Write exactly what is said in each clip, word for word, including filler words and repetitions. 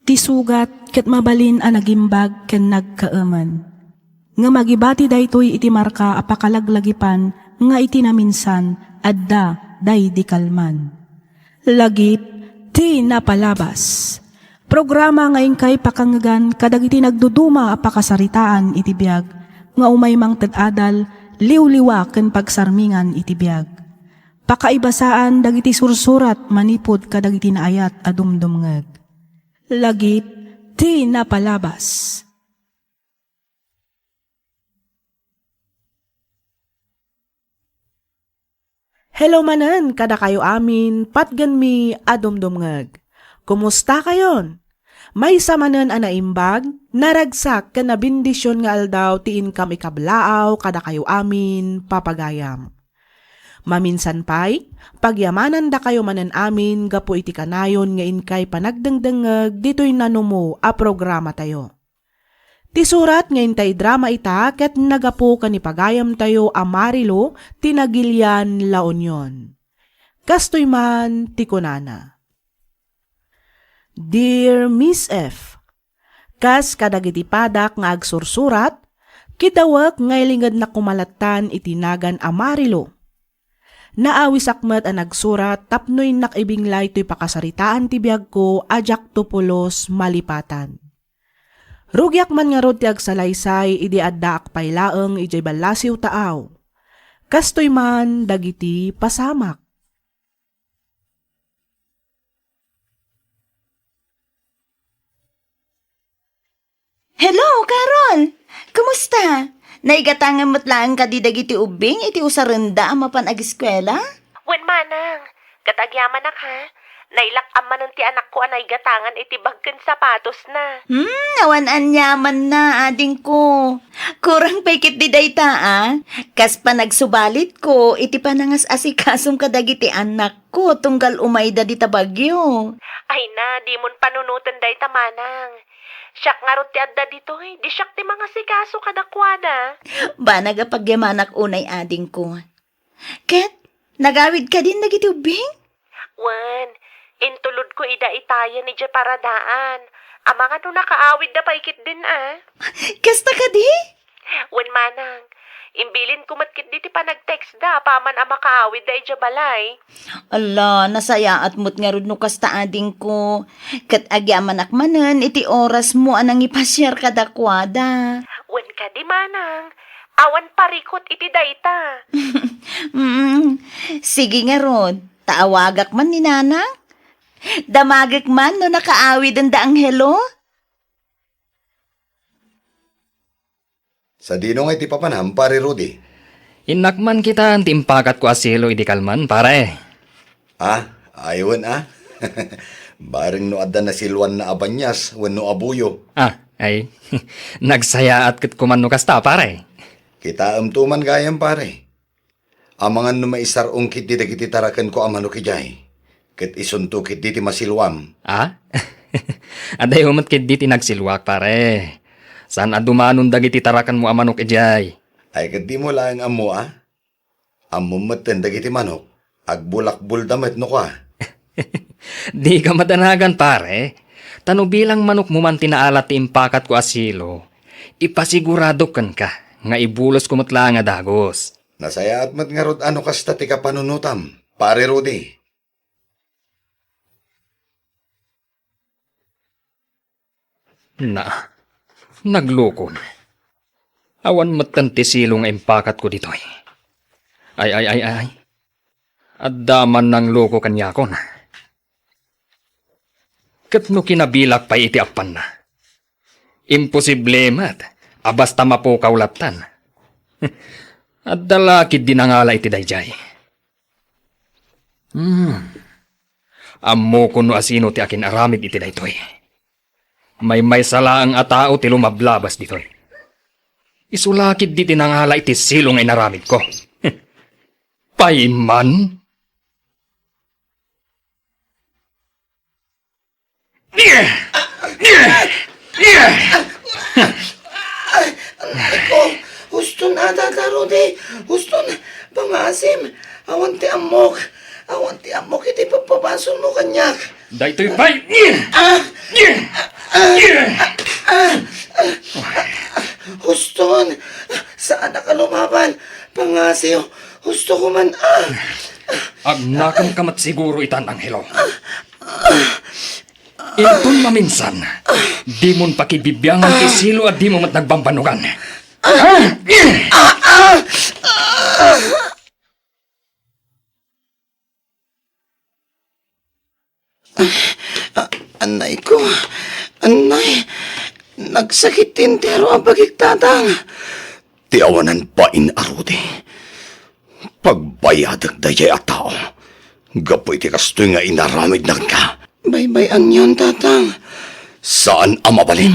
Ti sugat ket mabalin a nagimbag ken nagkaemen. Ngem agibati daytoy iti marka a pakalaglagipan nga iti naminsan adda daydi kalman. Lagip ti napalabas. Programa nga inkay pakangngegan kadagiti nagduduma a pakasaritaan iti biag nga umay mangted adal, liwliwa ken pagsarmingan iti biag. Pakaibasaan dagiti sursurat manipud kadagiti naayat a dumdumngeg. Lagip ti napalabas. Hello manen kadakayo amin, patgenmi a dumdumngeg. Kumusta kayon? Maysa manen a naimbag, naragsak ken nabendisyon nga aldaw ti inkam ikablaaw kadakayo amin, papagayam. Maminsan pay, pagyamanandakayo manen amin gapu iti kanayon nga inkay panagdengdengngeg ditoy nanumo a programatayo. Ti surat nga intay drama ita ket nagapu ken ni pagayamtayo a Marilu ti Nagilian, La Union. Kastoy man ti kunana, Dear Miss F, kas kadagiti padak nga agsursurat, kidawek nga ilingednak koma lattan iti nagan a Marilu. Naawisak met a nagsurat tapno innak ibinglay toy pakasaritaan ti biagko a diakto pulos malipatan. Rugiak man ngarud ti agsalaysay idi addaak pay laeng idiay ballasiw taaw. Kastoy man dagiti pasamak. Hello, Carol! Kumusta? Naigatangan met laeng kadi dagiti ubbing iti usarenda a mapan agiskuela? Wen, manang. Ket agyamanak, ha? Nailak-am manen ti anakko a naigatangan iti bag ken sapatosna. Hmm, awan aniamanna, adingko. Kurang pay ketdi dayta, a? Kas panagsubalitko iti panangas-asikasom kadagiti anakko tunggal umayda dita bagyo. Ay na, dimon panunoten dayta, manang. Siak ngarud ti adda ditoy, di siak ti mangasikaso kadakuada. Banag a pagyamanak unay, adingko. Ket, nagawid kadin dagiti ubbing? Wen, intulodko ida itayen idiay paradaan. Amangan no nakaawidda pay ketdin, a? Kasta kadi? Wen, manang, imbilinko met ketdi ti panagtextda apaman a makaawidda idiay balay. Ala, nasayaat met ngarud no kasta, adingko. Ket agyamanak manen iti orasmo a nangipasiar kadakuada. Wen kadi, manang, awan parikut iti dayta. Mm, sige ngarud, ta awagak man ni nanang. Damagek man no nakaawiden da Angelo. Sadino nga iti papanam, Pare Rudy? Innak man kitaen ti impakatko a silo idi kalman, pare. Ah, ay wen, a? Bareng no adda nasiluanna a banias wenno a buyo. Ah, ay. Nagsayaat ket kuman no kasta, pare. Kitaemto man gayam, pare. Amangan no maisar-ong ketdi dagiti tarakenko a manok idiay, ket isunto ketdi ti masiluam. A? Adayo met ketdi ti nagsiluak, pare. Saan a dumanon dagiti tarakenmo a manok idiay. Ay, ket dimo laeng ammo, a? Ammom metten dagiti manok, agbulakbulda met no kua. Dika madanagan, pare. Ta no bilang manokmo man ti naalat ti impakatko a silo, ipasiguradok kenka nga ibulosko met laeng a dagus. Nasayaat met ngarud a no kasta ti kapanunotam, Pare Rudy. Na, naglukon. Awan metten ti silo nga impakatko ditoy. Ay, ay, ay, ay. Adda man nangluko kaniakon. Ket no kinabilak pay iti appanna, imposible met a basta mapukaw lattan. Adda la ketdi nangala iti daydiay. Hmm. Ammokon no asino ti akin-aramid iti daytoy. Maymaysa laeng a tao ti lumablabas ditoy. Isu la ketdi ti nangala iti silo nga inaramidko. Pay man? Ay, anak ko, huston a, Tata Rudy. Huston, pangaasim. Awan ti ammok. Awan ti ammok iti pagpabasolmo kaniak. Daytoy pay. Ah! Huston! Saanak a lumaban! Pangasiw! Husto ko man, ah! Agnakem ka met siguro itan, Angelo. Inton maminsan, dimon pakibibiangan ti silo a dimo met nagbambannogan. Ah, annay ko. Annay. Nagsakit ti entero a bagik, Tatang. Ti awanan bain a Rudy. Pagbayadek daydiay a tao. Gapu iti kastoy nga inaramidna kenka. Baybay-anyon, Tatang. Saan a mabalin.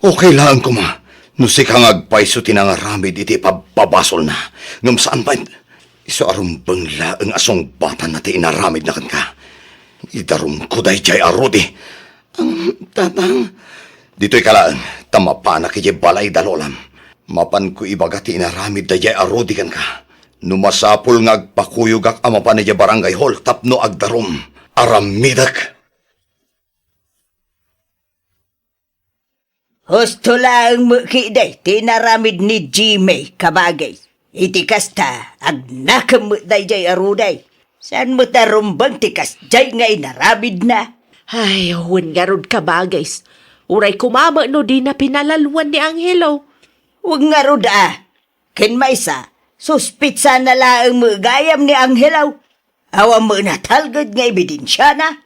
Okay laeng koma no sika nga agpayso ti nangaramid iti pabpabasolna. Ngem saan met. Isu a rumbeng laeng a sungbatanna ti inaramidna kenka. Idarumko daydiay a Rudy. Ang, Tatang. Ditoy ka laeng, ta mapanak idiay balay da lolam. Mapanko ibaga ti inaramid daydiay a Rudy kenka. No masapul nga agpakuyogak a mapan idiay barangay hall tapno agdarum, aramidek. Husto laeng met ketdi ti inaramid ni Jimmy, kabagis. Iti kasta, agnakem met daydiay a Rudy. Saan met a rumbeng ti kasdiay nga inaramidna? Ay, wen ngarud, kabagis. Uray koma met no dina pinalalwan ni Angelo. Wen ngarud a. Ken maysa, suspitsana laeng met gayam ni Angelo. Awan met natalged nga ebidensiana.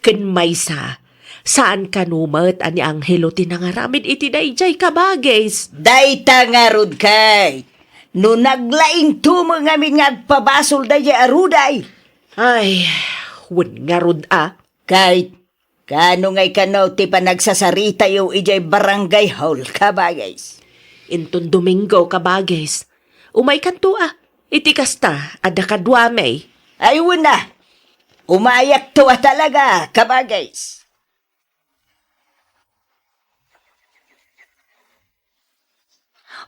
Ken maysa, saan kano met a ni Angelo ti nangaramid iti daydiay, kabagis. Dayta ngarud, Kate. No naglaingto met ngamin nga agpabasol daydiay a Rudy. Ay, wen ngarud a. Kate, kaano ngay kano ti panagsasaritayo idiay barangay hall, kabagis? Inton Domingo, kabagis. Umaykanto a. Iti kasta, adda kaduami. Ay, wen a. Umayakto a talaga, kabagis.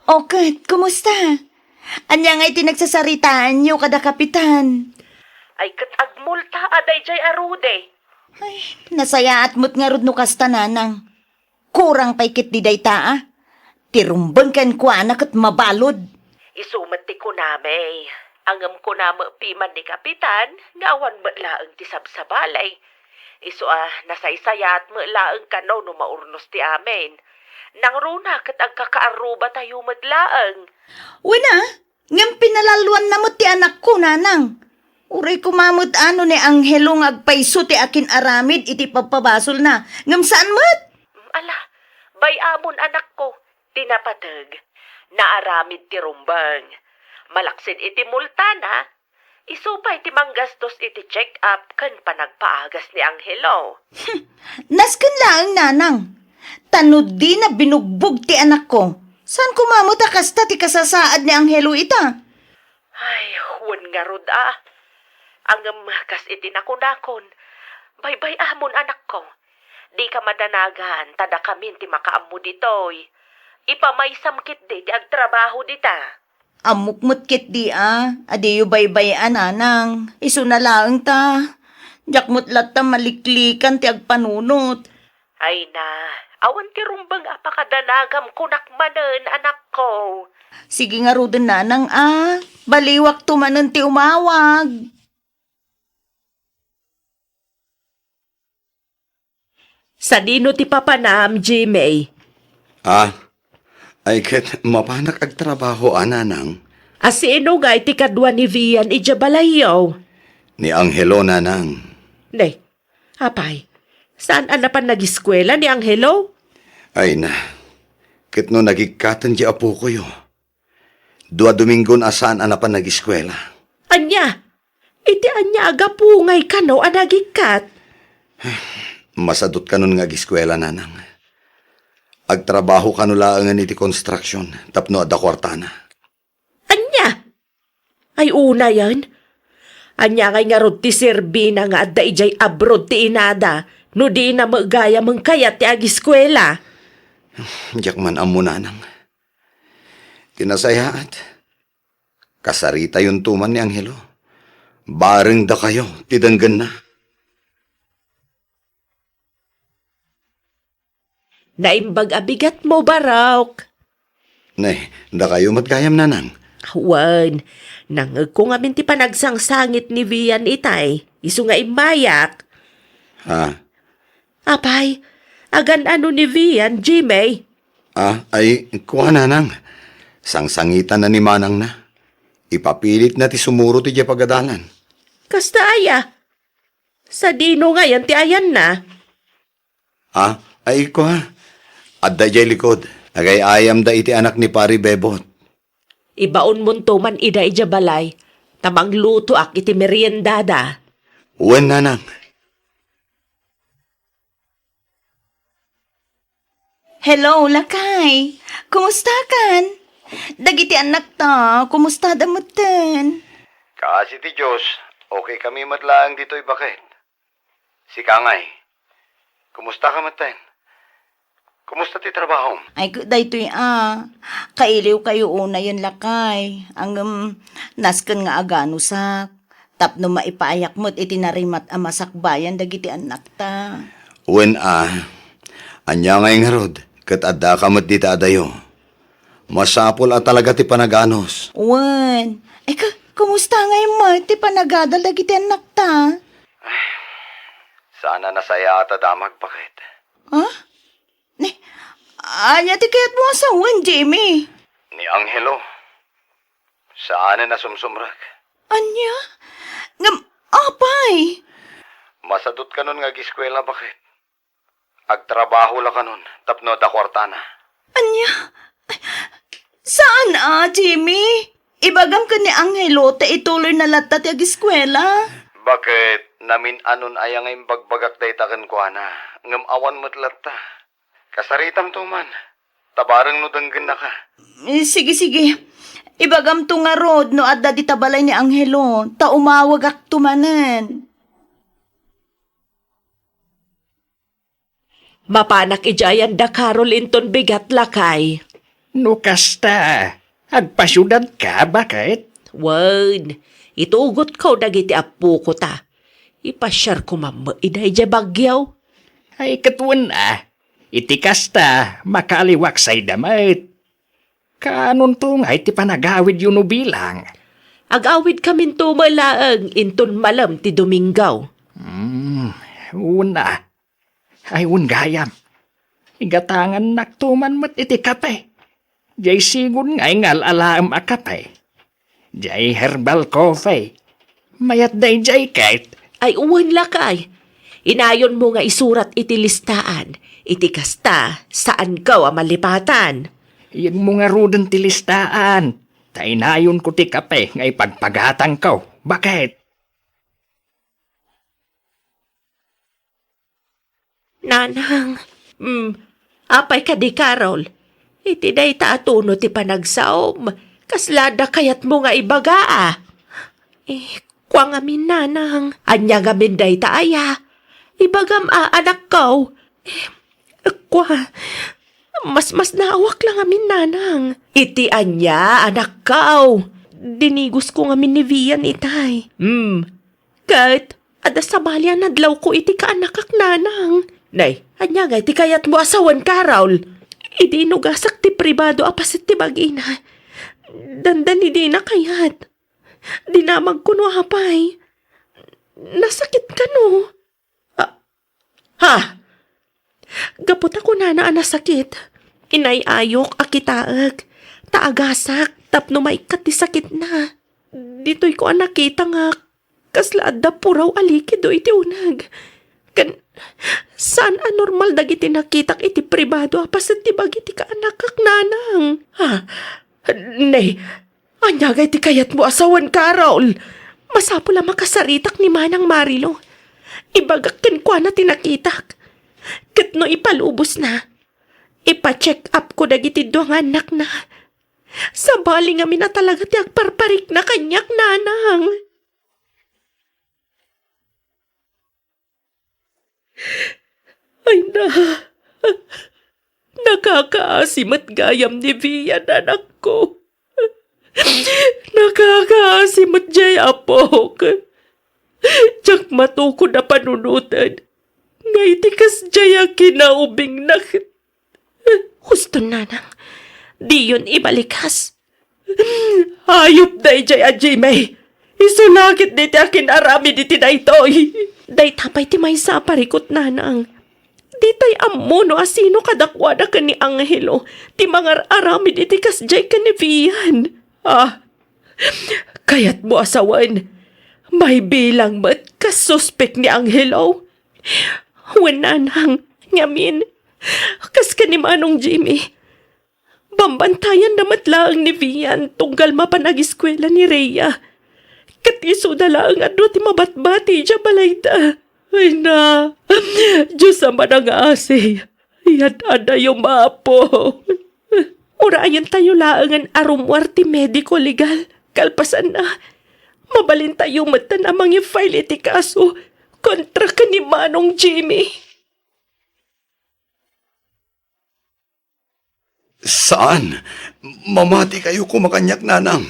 O ket, kumusta? Ania ngay ti nagsasaritaanyo kada kapitan? Ay, ket agmulta a daydiay a Rudy. Ay, nasayaat met ngarud no kasta, nanang. Kurang pay ketdi dayta a. Ti rumbeng kenkuana ket mabalud. Isu met ti kunami. Ngem kuna met piman ni kapitan nga awan met laeng ti sabsabali. Isu a nasaysayaat met laeng kano no maurnos ti amin. Nangruna ket agkakaarrubatayo met laeng. Wen a, ngem pinalalwanna met ti anakko, nanang. Uray koma met a no ni Angelo nga agpayso ti akin-aramid iti pabpabasolna, ngem saan met? Ala, bay-amon, anakko, ti napateg. Naaramid ti rumbeng. Malaksid iti multana, isu pay ti manggastos iti check-up ken panagpaagas ni Angelo. Nasken laeng, nanang. Ta no dina binugbog ti anakko, saan koma met a kasta ti kasasaad ni Angelo ita? Ay, wen ngarud a. Ngem kas iti nakunakon, baybay-amon, anakko. Dika madanagan, ta dakamin ti makaammo ditoy. Ipamaysam ketdi ti agtrabaho dita. Ammok met ketdi a, a diyo baybay-an, nanang. Isuna laeng ta. Diak met latta maliklikan ti agpanunot. Ay na, awan ti rumbeng a pakadanagam kunak manen, anakko. Sige ngaruden, nanang a. Baliwakto manen ti umawag. Sadino ti papanam, Jimmy? Ah, ay ket mapanak agtrabaho a, nanang. A sino ngay ti kadua ni Vian idiay balayyo? Ni Angelo, nanang. Ne, apay, saan a napan nagiskuela ni Angelo? Ay na, ket no nagikkaten ti apokoyo. Dua Domingon a saan a napan nagiskuela. Ania? Iti ania a gapu ngay kano a nagikkat? Masadut kanon nga agiskuela, nanang. Agtrabaho kano laengen iti construction tapno adda kuartana. Ania? Ay, unayen? Ania ngay ngarud ti serbina nga adda idiay abroad ti inada no dina met gayam kayat ti agiskuela? Diak man ammo, nanang. Ti nasayaat, kasaritayonto man ni Angelo. Bareng dakayo ti denggenna. Naimbag a bigatmo, Barok. Nay, dakayo met gayam, nanang. Wen, nangngegko ngamin ti panagsangsangit ni Vian itay, isu nga immayak. Ha? Apay, agan-ano ni Vian, Jimmy? Ah, ay, kua, nanang. Sangsangitanna ni manangna. Ipapilitna ti sumurot idiay pagadalan. Kasta aya? Sadino ngayen ti ayanna? Ah, ay, kua. Adda idiay likod. Agay-ayamda iti anak ni Pari Bebot. Ibaonmonto man ida idiay balay, ta manglutoak iti meriendada. Wen, nanang. Hello, lakay. Kumustakan? Dagiti annakta, kumustada metten? Kaasi ti Dios, okay kami met laeng ditoy, baket. Sika ngay, kumusta ka metten? Kumusta ti trabahom? Ay, ket daytoy a, kailiwkayo unayen, lakay. Ngem, nasken nga aganusak tapno maipaayak met iti narimat a masakbayan dagiti annakta. Wen a, ania ngay ngarud, ket addaka met dita adayo. Masapul a talaga ti panaganus. Wen. Ay, ka-, kumusta ngay met ti panagadal dagiti annakta? Saan a nasayaat a damag, baket. Ha? Ni, ania ti kayatmo a sawen, Jimmy? Ni Angelo. Saan a nasumsumrek. Ania? Ngem, apay? Masadut kanon nga agiskuela, baket. Agtrabaho la kanon tapno adda kuartana. Ania? Saan a, Jimmy? Ibagam ken ni Angelo ta ituloyna latta ti agiskuela. Baket, namin-anon aya nga imbagbagak dayta kenkuana, ngem awan met latta. Kasaritamto man, ta bareng no denggennaka. Eh, sige, sige. Ibagamto ngarud no adda dita balay ni Angelo, ta umawagakto manen. Mapanak idiay ayan da Carol inton bigat, lakay. No kasta, agpasiudadka, baket? Wen, itugotko dagiti appoko ta. Ipasiarko man met ida idiay Baguio. Ay, ket wen a, iti kasta, makaaliwak sayda met. Kaanonto ngay ti panagawidyo no bilang? Agawidkaminto met laeng inton malem ti Domingo. Hmm, wen a. Ay, wen gayam. Igatangannakto man met iti kape. Diay sigun ngay nga al-alaem a kape. Diay herbal coffee. Mayat daydiay ket. Ay, wen lakay. Inayonmo nga isurat iti listaan. Iti kasta, saanko a malipatan. Iyegmo ngaruden ti listaan. Ta inayonko ti kape nga ipagpagatangko. Baket? Nanang, mm, apay kadi, Carol? Iti dayta a tono ti panagsaom, kasla adda kayatmo nga ibaga a? Eh, kua ngamin, Nanang. Ania ngamin dayta aya? Ibagam a, anakko. Eh, kua, masmasnaawak la ngamin, Nanang. Iti ania, anakko? Dinigosko ngamin ni Vian itay. Hmm, Ket, adda sabali a nadlawko iti kaanakak, Nanang. Nay, ania ngay ti kayatmo a sawen, Carol? Idi inugasak ti pribado a paset ti bagina, dandani dina kayat. Dinamagko no apay. Nasakit kano? Ah, ha? Gapu ta kunana a nasakit, inay-ayok a kitaek, ta agasak tapno maikkat ti sakitna. Ditoyko a nakita nga kasla adda puraw a likido iti uneg. Ken saan a normal dagiti nakitak iti pribado a paset ti bagi ti kaanakak, Nanang. Ha? Ne, ania ngay ti kayatmo a sawen, Carol? Masapul a makasaritak ni Manang Marilo. Ibagak kenkuana ti nakitak. Ket no ipalubosna, ipa-check up ko dagiti dua nga annakna. Sabali ngamin a talaga ti agparparikna kaniak, Nanang. Ay na, nakakaasi met gayam ni Vian, anakko. Nakakaasi met jay apok. Diak matukod a panunoten nga iti kasjay a kinaubingna ket Huston, nanang. Diyon ibalikas. Ayup daydiay a Jimmy. Isu la ketdi ti akin-aramid iti daytoy. Dayta pay ti maysa a parikut, nanang. Ditay ammo no asino kadakuada ken ni Angelo ti mangar-aramid iti kasdiay ken ni Vian. Ah, kayatmo a sawen, maibilang met kas suspek ni Angelo. Wen, nanang, ngamin, kas ken ni Manong Jimmy, bambantayanna met laeng ni Vian tunggal mapan agiskuela ni Rhea. Ket isuda laeng a dua ti mabatbati idiay balayda. Ay na, Dios a manangaasi, yad-adayo, Apo. Urayentayo laengen a rummuar ti mediko legal. Kalpasanna, mabalintayo metten a mangi-file iti kaso kontra ken ni Manong Jimmy. Saan. Mamatikayo koma kaniak, nanang.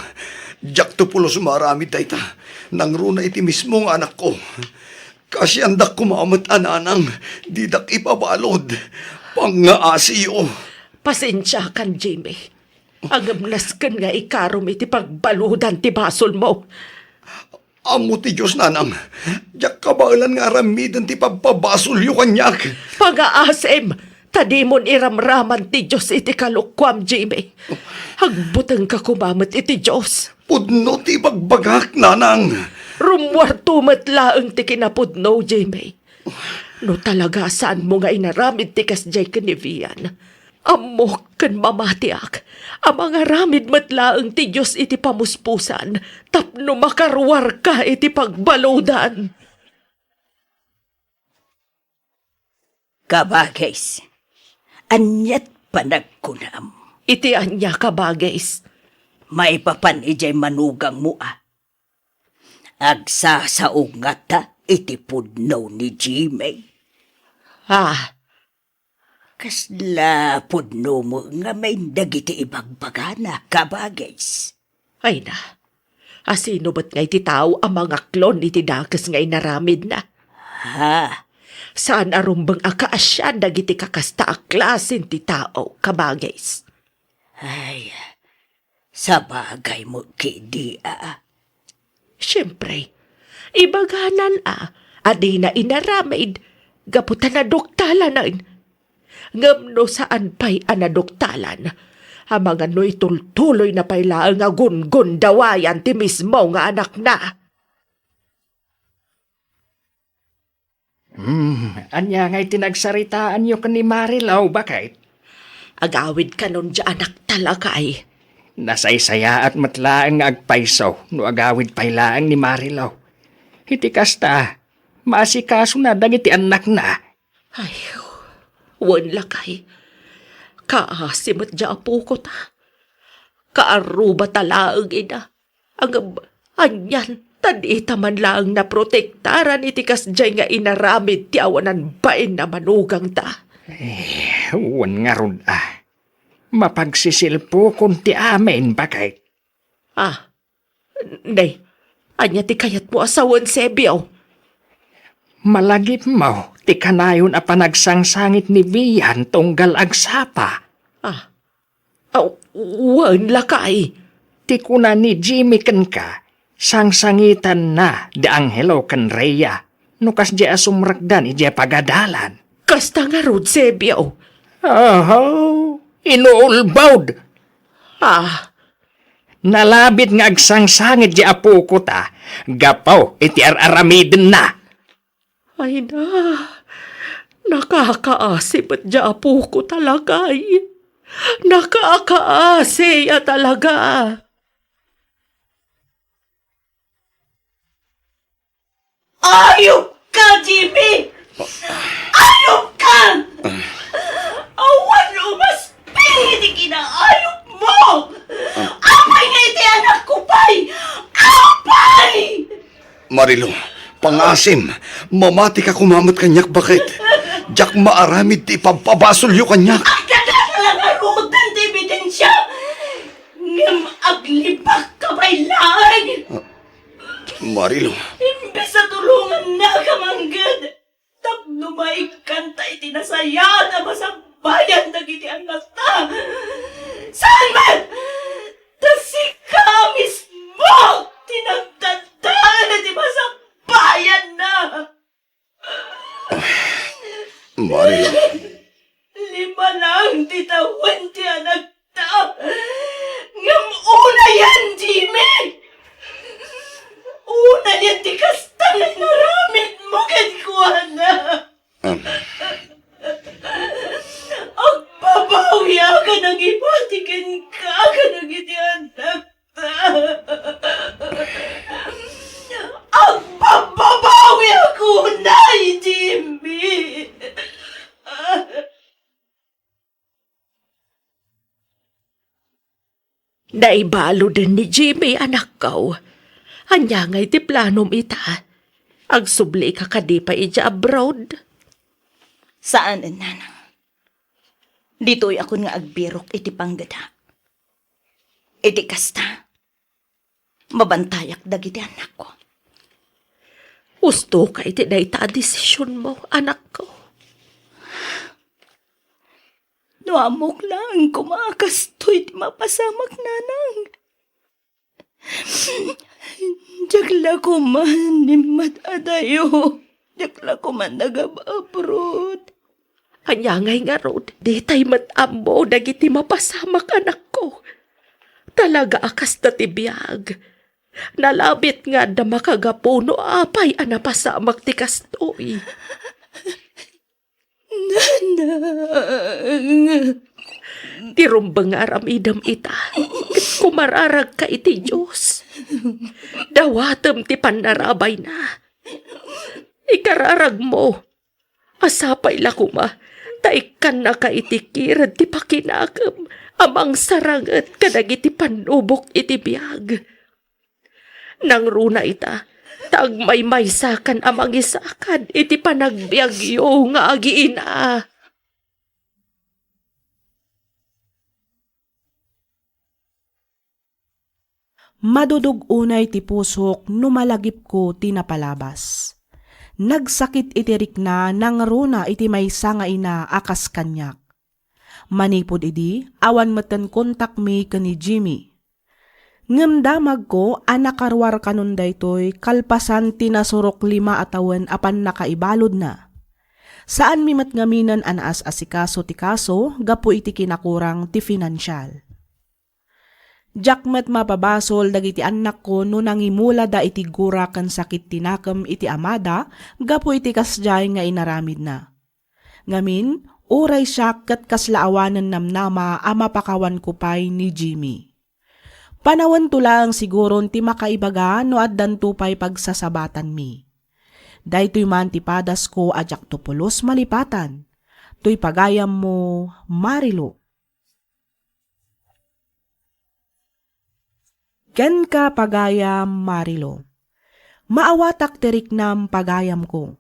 Diakto pulos maaramid dayta. Nangruna iti mismo nga anakko. Kaasiandak koma met a nanang, didak ipabalud. Pangngaasiyo. Pasensiakan, Jimmy. Ngem nasken nga ikarom iti pagbaludan ti basolmo. Ammo ti Dios, nanang. Diak kabaelan nga aramiden ti pagpabasolyo kaniak. Pangngaasim, ta dimon iramraman ti Dios iti kalokuam, Jimmy. Agbutengka koma met iti Dios. Pudno ti ibagbagak, nanang. Rummuarto met laeng ti kinapudno, Jimmy. No talaga saanmo nga inaramid ti kasdiay ken ni Vian, ammok ken mamatiak a mangaramid met laeng ti Dios iti pamuspusan tapno makaruarka iti pagbaludan. Kabagis, aniat panagkunam? Iti ania, kabagis? Maipapan idiay manugangmo a. Agsasao ngata iti pudno ni Jimmy. Ah. Kasla pudno mo ngamin dagiti ibagbagana, kabagis? Ay na, asino met ngay ti tao a mangaklon iti dakes nga inaramidna? Ha? Saan a rumbeng a kaasian dagiti kakasta a klasen ti tao, kabagis. Ay, sabagay mo kidi a. Siempre, ibaganan a, a dina inaramid, gapu ta naduktalanen. Ngem no saan pay a naduktalan, amangan no itultuloyna pay laeng a gungundawayan ti mismo nga anakna. Hmm, ania ngay ti nagsaritaanyo ken ni Marilou, baket? Agawid kanon diay anakta, lakay. Nasaysayaat met laeng nga agpayso no agawid pay laeng ni Marilou. Iti kasta, maasikasona dagiti annakna. Ay, wen, lakay. Kaasi met diay apokota. Kaarrubata laeng ida. Ngem, anian, ta dita man laeng naprotektaran iti kasdiay nga inaramid ti awanan bain a manugangta. Eh, wen ngarud a. Mapagsisilpukon ti amin, baket. Ah, nay, ania ti kayatmo a sawen, Sebio? Malagipmo ti kanayon a panagsangsangit ni Vian tunggal agsapa. Ah, Aw, wen, lakay. Ti kuna ni Jimmy kenka, sangsangitanna da Angelo ken Rhea no kasdiay a sumrekdan idiay pagadalan. Kasta ngarud, Sebio? Aho, inuulbod. Ah. Nalabit nga agsangsangit diay apokota gapu iti ar-aramidenna. Ay na, nakakaasi met diay apokota, lakay. Nakakaasi a talaga. Ayupka, Jimmy! Ayupka! Awan umas Pay iti kinaayupmo! Apay nga iti anakko pay? Apay! Marilou, pangngaasim, mamatika koma met kaniak, baket. Diak maaramid ti ipabpabasolyo kaniak. Agdadakkel ngaruden ti ebidensia, ngem aglibakka pay laeng. Marilou. Imbes a tulongannaka mangged, tapno maikkanta iti nasayaat a masag-, masakbayan dagiti annakta. Saan man! Ta sika mismo ti nagdadael iti masakbayanna. Mario. Lima lang ti tawen ti anakta. Ngem unayen, Jimmy! Unayen ti kasta nga inaramidmo kenkuana. Am. Agbabawiak a nangibati kenka kadagiti annak. Agbababawiak unay, Jimmy! Naibaluden ni Jimmy, anakko. Ania ngay ti planom ita? Agsublika kadi pay idiay abroad? Saanen, nanang. Ditoyakon nga agbirok iti panggeda. Iti kasta, mabantayak dagiti annakko. Ustoka iti dayta a desisionmo, anakko. No ammok laeng koma a kastoy ti mapasamak, nanang. Diak la koma immat-adayo. Diak la koma nagab-abroad. Ania ngay ngarud, ditay met ammo dagiti mapasamak, anakko. Talaga a kasta ti biag. Nalabit nga adda makagapu no apay a napasamak ti kastoy. Nanang. Ti rumbeng nga aramidem ita, ket kumararagka iti Dios. Dawatem ti pannarabayna. Ikararagmo. A sapay la koma ta ikkannaka iti kired ti pakinakem a mangsaranget kadagiti pannubok iti biag. Nangruna ita, ta agmaymaysakan a mangisakad iti panagbiagyo nga agiina. Madudog unay ti pusok no malagipko ti napalabas. Nagsakit iti rikna nangruna iti maysa nga ina a kas kaniak. Manipud idi, awan metten kontakmi ken ni Jimmy. Ngem damagko a nakaruar kanon daytoy kalpasan ti nasurok lima a tawen a pannakaibaludna. Saanmi met ngaminen a naas-asikaso ti kaso gapu iti kinakurang ti finansial. Diak met mapabasol dagiti annakko no nangimulada iti gura ken sakit ti nakem iti amada gapu iti kasdiay nga inaramidna. Ngamin, uray siak ket kasla awanen namnama a mapakawanko pay ni Jimmy. Panawento laeng siguron ti makaibaga no addanto pay pagsasabatanmi. Daytoy man ti padasko a diakto pulos malipatan. Toy pagayammo, Marilo. Kenka, pagayam Marilo. Maawatak ti riknam, pagayamko.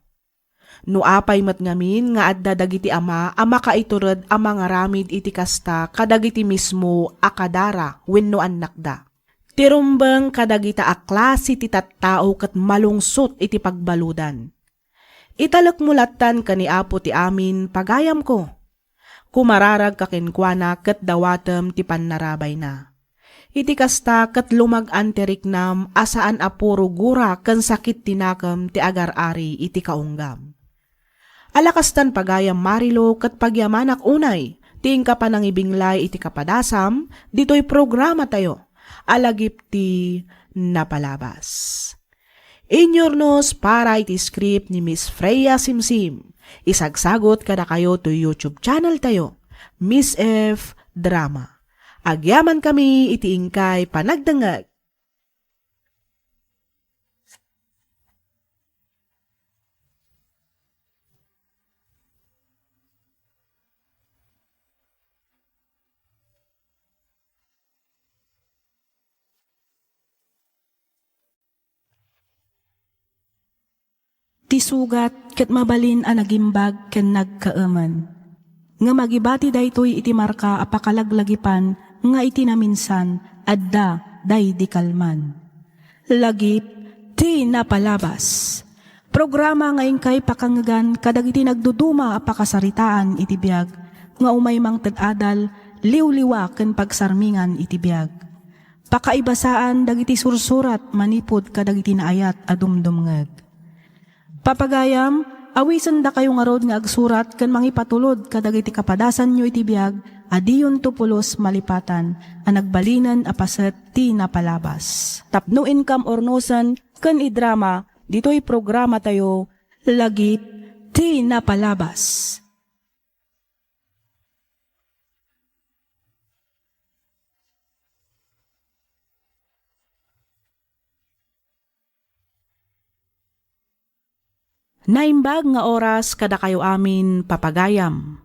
No apay met ngamin nga adda dagiti ama a makaitured a mangaramid iti kasta kadagiti mismo a kadara wenno annakda. Ti rumbeng kadagita a klase ti tattao ket malungsot iti pagbaludan. Italekmo lattan ken ni Apo ti amin, pagayamko. Kumararagka kenkuana ket dawatem ti pannarabayna. Iti kasta, ket lumag-an ti riknam a saan a puro gura ken sakit ti nakem ti agar-ari iti kaunggam. Ala kastan, pagayam Marilo, ket pagyamanak unay ti inka panangibinglay iti kapadasam ditoy programatayo a lagip ti napalabas. Inyurnos para iti script ni Miss Freya Simsim. Isagsagot kadakayo toy YouTube channel tayo, Miss F Drama. Agyamankami iti inkay panagdengngeg. Ti sugat ket mabalin a nagimbag ken nagkaemen. Ngem agibati daytoy iti marka a pakalaglagipan nga iti naminsan adda daydi kalman. Lagip ti napalabas. Programa nga inkay pakangngegan kadagiti nagduduma a pakasaritaan iti biag nga umay mangted adal, liwliwa ken pagsarmingan iti biag. Pakaibasaan dagiti sursurat manipud kadagiti naayat a dumdumngeg. Papagayam, awisendakayo ngarud nga agsurat ken mangipatulod kadagiti kapadasanyo iti biag a diyonto pulos malipatan a nagbalinen a paset ti napalabas. Tapno inkam urnosen ken idrama ditoy programatayo, Lagip ti Napalabas. Naimbag nga oras kadakayo amin, papagayam.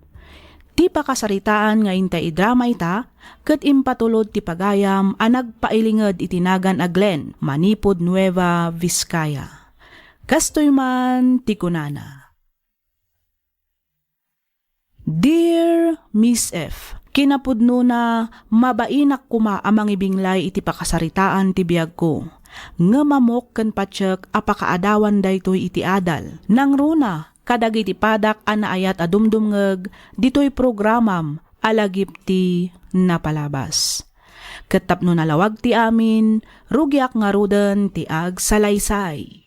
Ti pakasaritaan nga intay idrama ita, ket impatulod ti pagayam a nagpailinged iti nagan a Glenn manipud Nueva Vizcaya. Kastoy man ti kunana. Dear Miss F, kinapudnona, mabainak koma a mangibinglay iti pakasaritaan ti biagko. Ngem ammok ken patiek a pakaadawan daytoy iti adal. Nangruna kadagiti padak a naayat a dumdumngeg ditoy programam a Lagip ti Napalabas. Ket tapno nalawag ti amin, rugiak ngaruden ti agsalaysay.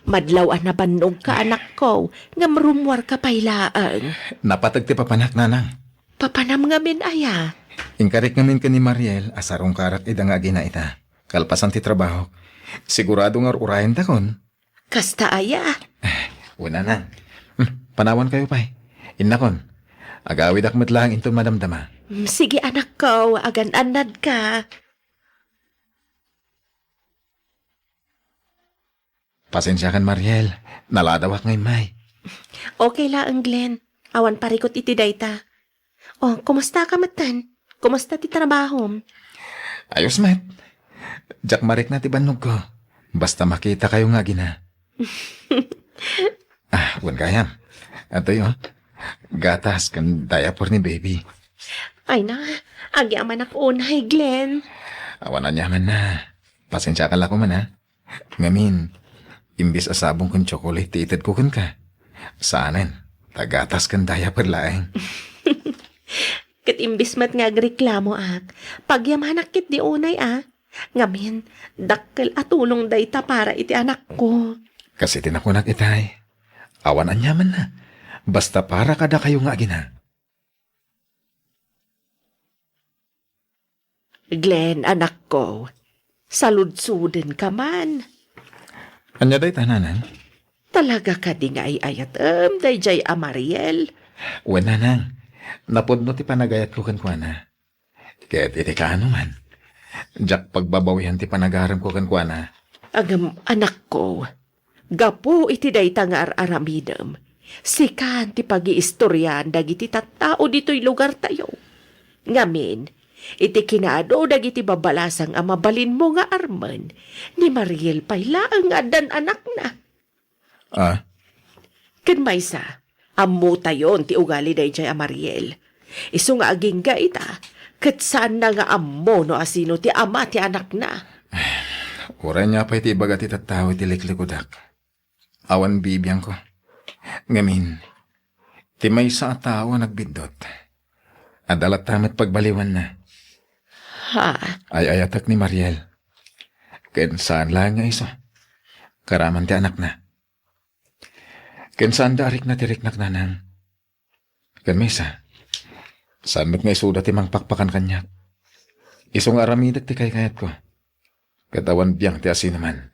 Madlaw a nabannogka, anakko, ngem rummuarka pay laeng. Napateg ti papanak, nanang. Papanam ngamin aya? Inkarik ngamin ken ni Mariel a sarungkarak ida nga agina ita. Kalpasan ti trabahok, sigurado nga ur-urayentakon. Kasta aya? Wen, nanang. Hmm, panawankayo pay. Innakon, agawidak met laeng inton madamdama. Hmm, sige, anakko, agan-annadka. Pasensiakan, Mariel. Naladawak nga immay. Okay laeng, Glenn. Awan parikut iti dayta. Oh, kumustaka metten? Kumusta ti trabahom? Ayos met. Diak marikna ti bannogko. Basta makitakayo nga agina. Ah, wen gayam. Adtoy, oh. Gatas ken diaper ni baby. Ay na, agyamanak unay, Glenn. Awan aniamanna. Pasensiakan la koma, ha? Ngamin, imbes a sabong ken tsokolate ti itedko kenka, saanen, ta gatas ken diaper laeng. Ket imbes met nga agreklamoak, pagyamanak ketdi unay a. Ngamin, dakkel a tulong dayta para iti anakko. Kas iti nakunak itay, awan aniamanna, basta para kadakayo nga agina. Glenn, anakko, saludsodenka man. Ania dayta, nanang? Talaga kadi nga ay-ayatem daydiay a Mariel? Wen, nanang. Napudno ti panagayatko kenkuana. Ket iti kaano man, diak pagbabawian ti panagaremko kenkuana. Ngem, anakko, gapu iti dayta nga ar-aramidem, sikan ti pagiistoriaan dagiti tattao ditoy lugartayo. Ngamin, iti kinaadu dagiti babalasang a mabalinmo nga armen, ni Mariel pay laeng nga addan anakna. Ah? Ken maysa, ammotayon ti ugali daydiay a Mariel. Isu nga agingga ita, ket saanna nga ammo no asino ti ama ti anakna. Uray nia pay ti ibaga ti tattao iti liklikudak. Awan bibiangko. Ngamin, ti maysa a tao a nagbiddut, adda latta met pagbaliwanna. Ha? Ay-ayatek ni Mariel. Ken saan laeng nga isu. Karaman ti anakna. Ken saanda a rikna ti riknak, nanang. Ken maysa, saan met nga isuda ti mangpakpakan kaniak. Isu nga aramidek ti kaykayatko. Ket awan biang ti asinoman.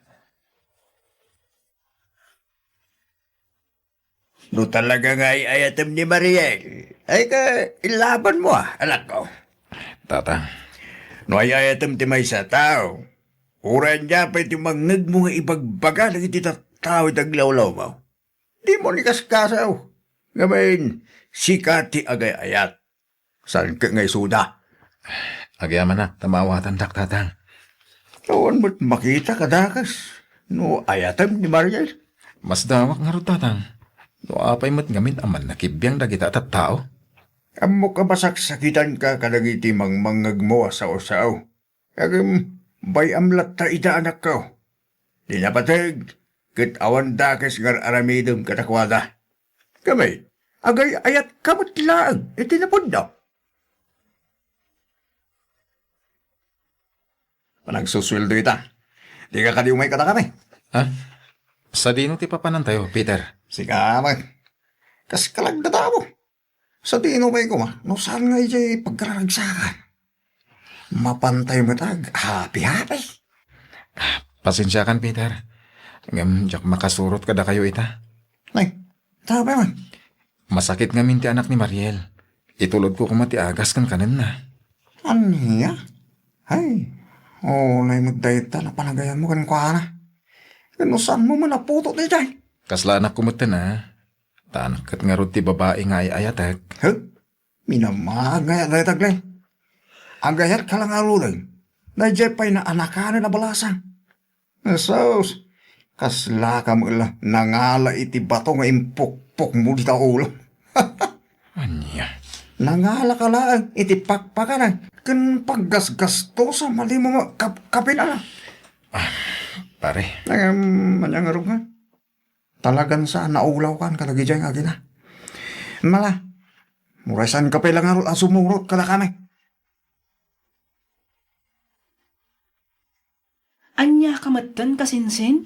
No talaga nga ay-ayatem ni Mariel, ay ka ilabanmo, a, anakko. Tata. No ay-ayatem ti maysa a tao, uray ania pay ti mangngegmo nga ibagbaga dagiti tattao iti aglawlawmo. Dimo ni kaskasaw. Ngamin, sika ti agay-ayat. Saan ket nga isuda? Agyamanak ta maawatandak, tatang. Awan met makita kadakas no ayatem ni Mariel. Masdawak ngarud, tatang, no apay met ngamin a mannakibbiang dagita a tattao. Ammok a masaksakitanka kadagiti mangmangngegmo a sao-sao. Ngem bay-am latta ida, anakko. Di napateg, ket awan dakes nga ar-aramidem kadakuada. Kami, agay-ayatka met laeng iti napudno. Panagsusueldo ita. Dika kadi umay kadakami. Ha? Sadino ti papanantayo, Peter? Sika met. Kas kalagdataw. Sadino pay koma, no saan nga idiay pagkararagsakan? Mapantayo met ag happy-happy. Ah, pasensiakan, Peter. Ngem diak makasurot kadakayo ita. Ay, tapay man. Masakit ngamin ti anak ni Mariel. Itulodko koma ti agas ken kanenna. Ania? Ay, unay met dayta napanagayanmo kenkuana. Ken no saanmo man a putot idiay? Kasla anakko metten a. Ta anak ket ngarud ti babai nga ay-ayatek. He? Minamaag nga dayta, Glenn. Agayatka la ngaruden. Daydiay pay naanakanen a balasang. Jesus, kaslaka met la nangala iti bato nga impukpokmo dita ulo. Ania? Nangalaka laeng iti pakpakanan ken paggasgastos a madi mo kapkapin ala. Ah, pare. Ngem, ania ngarud nga? Talagan sa naulawkan kadagidiay nga agina. Mala, muraysanka pay la ngarud a sumurot kadakami. Ania ka metten, kasinsin?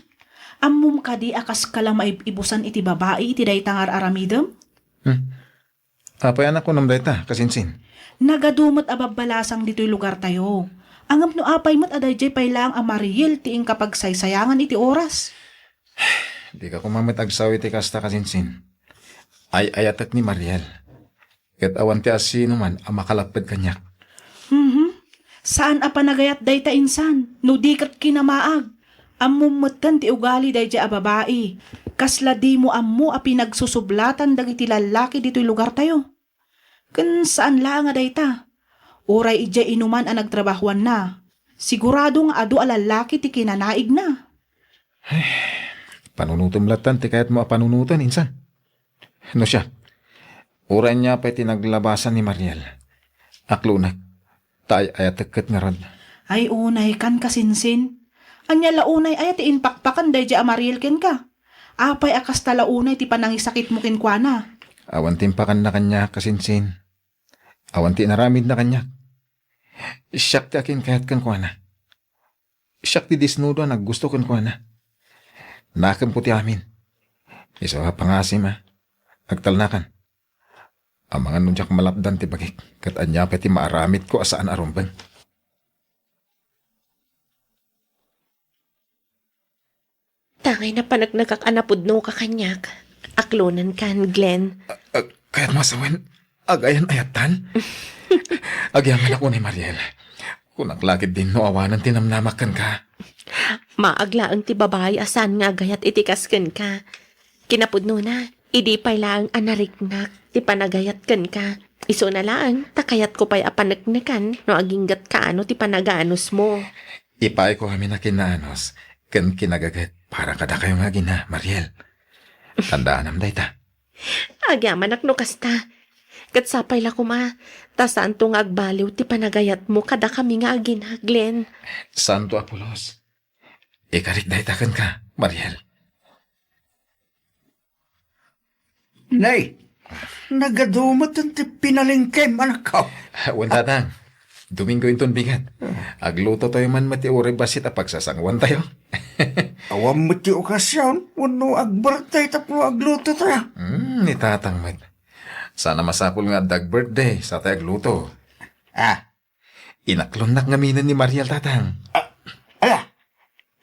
Ammom kadi a kaska la maib-ibusan iti babai iti dayta nga ar-aramidem? Hmm. Apay a nakunam dayta, kasinsin? Nagadu met a babbalasang ditoy lugartayo. Ngem no apay met a daydiay pay laeng a Mariel ti inka pagsaysayangan iti oras? Dika koma met agsao iti kasta, kasinsin. Ay-ayatek ni Mariel. Ket awan ti asinoman a makalapped kaniak. Mhm. Saan a panagayat dayta insan, no di ket kinamaag. Ammom metten ti ugali daydiay a babai. Kasla dimo ammo a pinagsusublatan dagiti lallaki ditoy lugartayo. Ken saan laeng a dayta. Uray idiay inuman a nagtrabahoanna, sigurado nga adu a lallaki ti kinanaigna. Panunotem lattan ti kayatmo a panunoten, insan. No siak, uray ania pay ti naglabasan ni Mariel, aklonek, ta ay-ayatek ket ngarud. Ay, unay kan, kasinsin. Ania la unay aya ti impakpakan daydiay a Mariel kenka? Apay a kasta la unay ti panangisakitmo kenkuana? Awan ti impakanna kaniak, kasinsin. Awan ti inaramidna kaniak. Siak ti akinkayat kenkuana. Siak ti disnudo a naggusto kenkuana. Nakemko ti amin. Isu a pangasim a, agtalnakan. Amangan no diak malapdan ti bagik, ket ania pay ti maaramidko a saan a rumbeng. Tangay napaneknekak a napudnoka kaniak. Aklonenkan, Glenn. Ah, ah, kayatmo a sawen, agayan-ayattan? Agyamanak unay, Mariel. Kunak la ketdin no awanen ti namnamak kenka. Maag laeng ti babai a saan nga agayat iti kas kenka. Kinapudnona, idi pay laeng a nariknak ti panagayat kenka. Isuna laeng ta kayatko pay a paneknekan no aginggat kaano ti panagaanusmo. Ipaayko amin a kinaanus ken kinagaget para kadakayo nga agina, Mariel. Tandaanam dayta. Agyamanak no kasta. Ket sapay la koma, ta saanto nga agbaliw ti panagayatmo kadakami nga agina, Glenn. Saanto a pulos. Ikarik dayta kenka, Mariel. Nay, nagadu met ti pinalengkem, anakko. Wen, tatang. Domingo inton bigat. Aglutotayo man met ti uray bassit a pagsasanguantayo. Awan met ti okasion wenno ag-birthday tapno aglutotayo. Hmm, ni tatang met. Saan a masapul nga adda ag-birthday, satay agluto. Ah, Inaklonnak ngaminen ni Mariel, tatang. Ah, ala?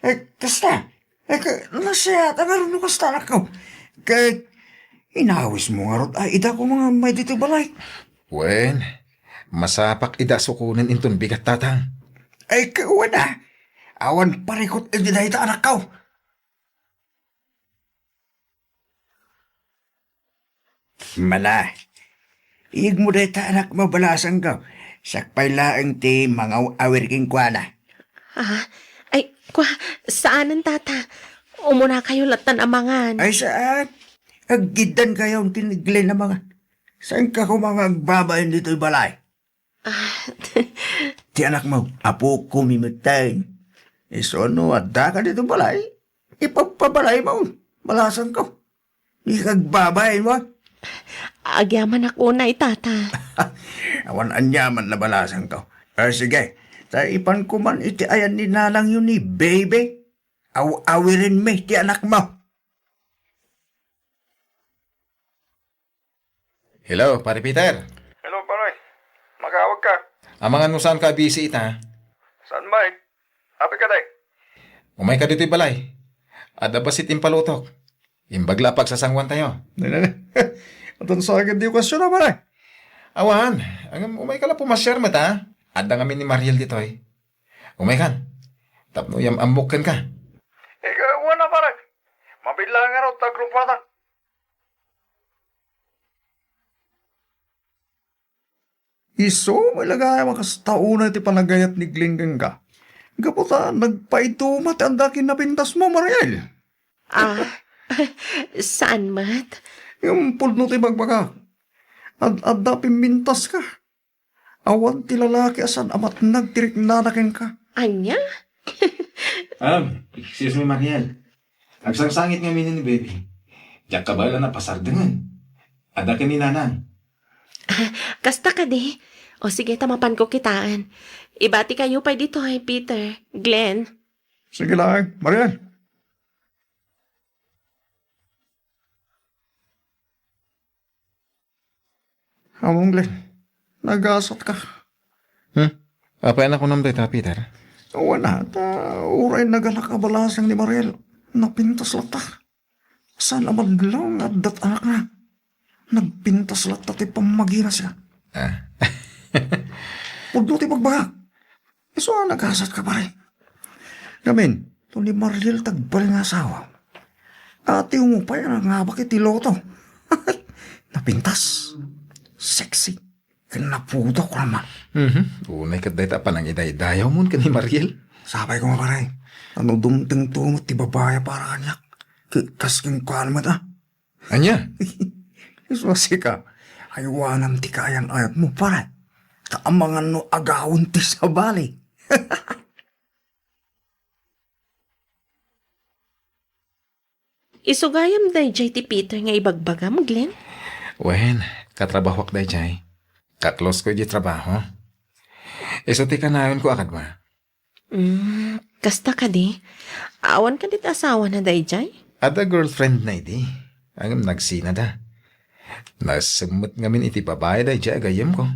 Eh, kasta? Eh, ka-, nasayaat a ngarud no kasta, anakko. Ket inawismo ngarud a idako nga may ditoy balay? Wen, masapak idi a sukonen inton bigat, tatang. Ay, ka-, wen a. Awan parikut idi dayta, anakko. Mala, iyegmo dayta, anakmo, balasangko. Siak pay laeng ti mangaw-awir kenkuana. Ah, ay, kwa, saanen, tata. Umunakayo lattan a mangan. Ay, saan? Aggiddankayo ken ni Glenn a mangan. Saanka koma nga agbabain ditoy balay? Ah. Ti anakmo, apokomi metten. Isu no addaka ditoy balay, Ipagpabalaymo, balasangko. Di ka agbabain mo. Agyamanak unay, Tata. Awan aniaman a balasangko. Ah, sige. Ta ipanko man iti ayan ni nanangyo ni Baby. Aw-awirenmi ti anakmo. Hello, Pare Peter. Hello, pare. Makawag ka? Amangan mo saan ka busy ita? Saan, Mike? Apay ka, day? Umayka ditoy balay. Adda bassit impalutok. Imbag la a pagsasanguantayo. Ne, ne, ne. Atan sa akin di okasyon, a, pare? Awan. Ngem umayka la pumasiar met, a. Adda ngamin ni Mariel ditoy. Umaykan. Tapno iyam-ammok kenka. Ikaw, awan a, pare. Mabilang ngarud ta agrupatan. Isu met la gayam a kasta unay ti panagayat ni Glenn kenka. Gapu ta nagpaiduma ti adda ken napintasmo, Mariel. Ah, saan met? Ngem pudno ti ibagbagak. Ad-adda pimmintaska. Awan ti lalaki a saan a matnag ti riknana kenka. Ania? Um, excuse me, Mariel. Agsangsangit ngamin ni Baby. Diak kabaelan a pasardengen. Adda ken ni Nanang. Ah, kasta kadi? O sige, ta mapanko kitaen. Ibatikayo pay ditoy, Peter, Glenn. Sige laeng, Mariel. Ammom, Glenn, nagasatka. Hmm? Apay a nakunam dayta, Peter? Wen a, ta uray nagalak a balasang ni Mariel, napintas latta. Saan a madlaw nga addat anakna? Nagpintas latta ti pammagina siya. Ah. Pudno ti ibagbagak. Isu a nagasatka, pare. Ngamin, no ni Mariel ti agbalin nga asawa, ati mo pay a nangabak iti loto. Napintas. Sexy. Ken napudok laman. Mhm. Unay ket dayta a panangidaydayawmon ken ni Mariel. Sapay koma, pare. Ano dumtengto met ti babai a para kaniak. Ke-, kas kenkuana met, a. Ania? Isu a sika, aywanam ti kaayan-ayatmo, pare. Ta amangan no agawen ti sabali. Isu gayam daydiay ti Peter nga ibagbagam, Glenn? Wen, katrabahoak daydiay. Ka-close ko iti trabaho. Isu ti kanayon ko a kadua. Mm, kasta kadi? Awan kadi ti asawana daydiay? Adda girlfriend na idi. Ngem nagsinada. Nasemmet ngamin iti babai daydiay a gayyemko.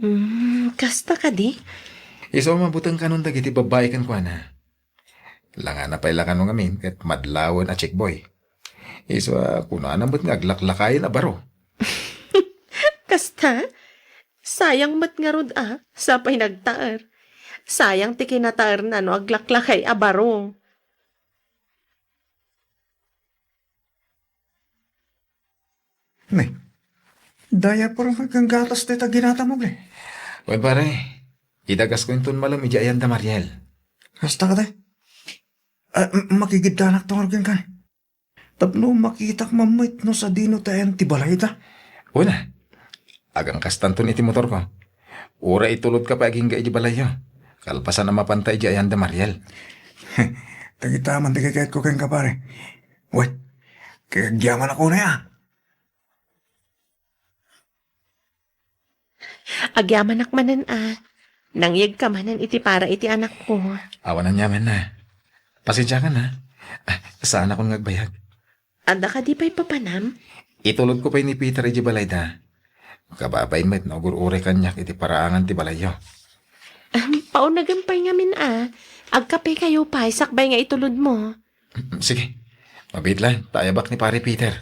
Mm, kasta kadi? Isu a mabuteng kanon dagiti babai kenkuana. Langana pay la kano ngamin ket madlawen a chickboy. Isu a kunana met nga aglaklakayen a baro. Kasta? Sayang met ngarud a, sapay nagtaer. Sayang ti kinataerna no aglaklakay a baro. Ne, diaper ken gatas dayta ginatammo, Glenn? Wen, pare, idagasko inton malem idiay ayan da Mariel. Kasta kadi? Ah, m-, makigiddanak to ngarud kenka. Tapno makitak man met no sadino ti ayan ti balayda. Wen a, agangkastanton iti motorko. Uray itulodka pay agingga iti balayyo. Kalpasan a mapanta iti ayan da Mariel. Dagita man ti kayatko kenka, pare. Wen, kayagyamanak unay a. Agyamanak manen a. Nangyegka manen iti para iti anakko. Awan aniamanna. Pasensiakan a. Ah, saanakon nga agbayag. Adda kadi pay papanam? Itulodko pay ni Peter iti balayda. Kababain met no agur-uray kaniak iti paraangan ti balayyo. Ahem, paunegem pay ngamin a. Agkapekayo pay sakbay nga itulodmo. Mm, sige. Mabiit laeng, ta ayabak ni Pare Peter.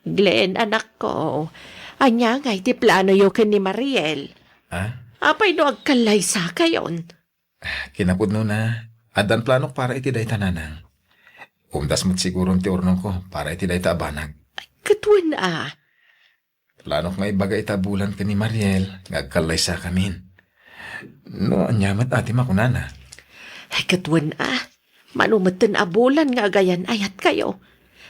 Glenn, anakko, ania ngay ti planoyo ken ni Mariel? Ha? Apay no agkallaysakayon? Kinapudnona, addan planok para iti dayta, nanang. Umdas met siguron ti urnongko para iti dayta a banag. Ay, ket wen a. Planok nga ibaga ita a bulan ken ni Mariel nga agkallaysakamin. No ania met a ti makunana? Ay, ket wen a, mano metten a bulan nga agayan-ayatkayo,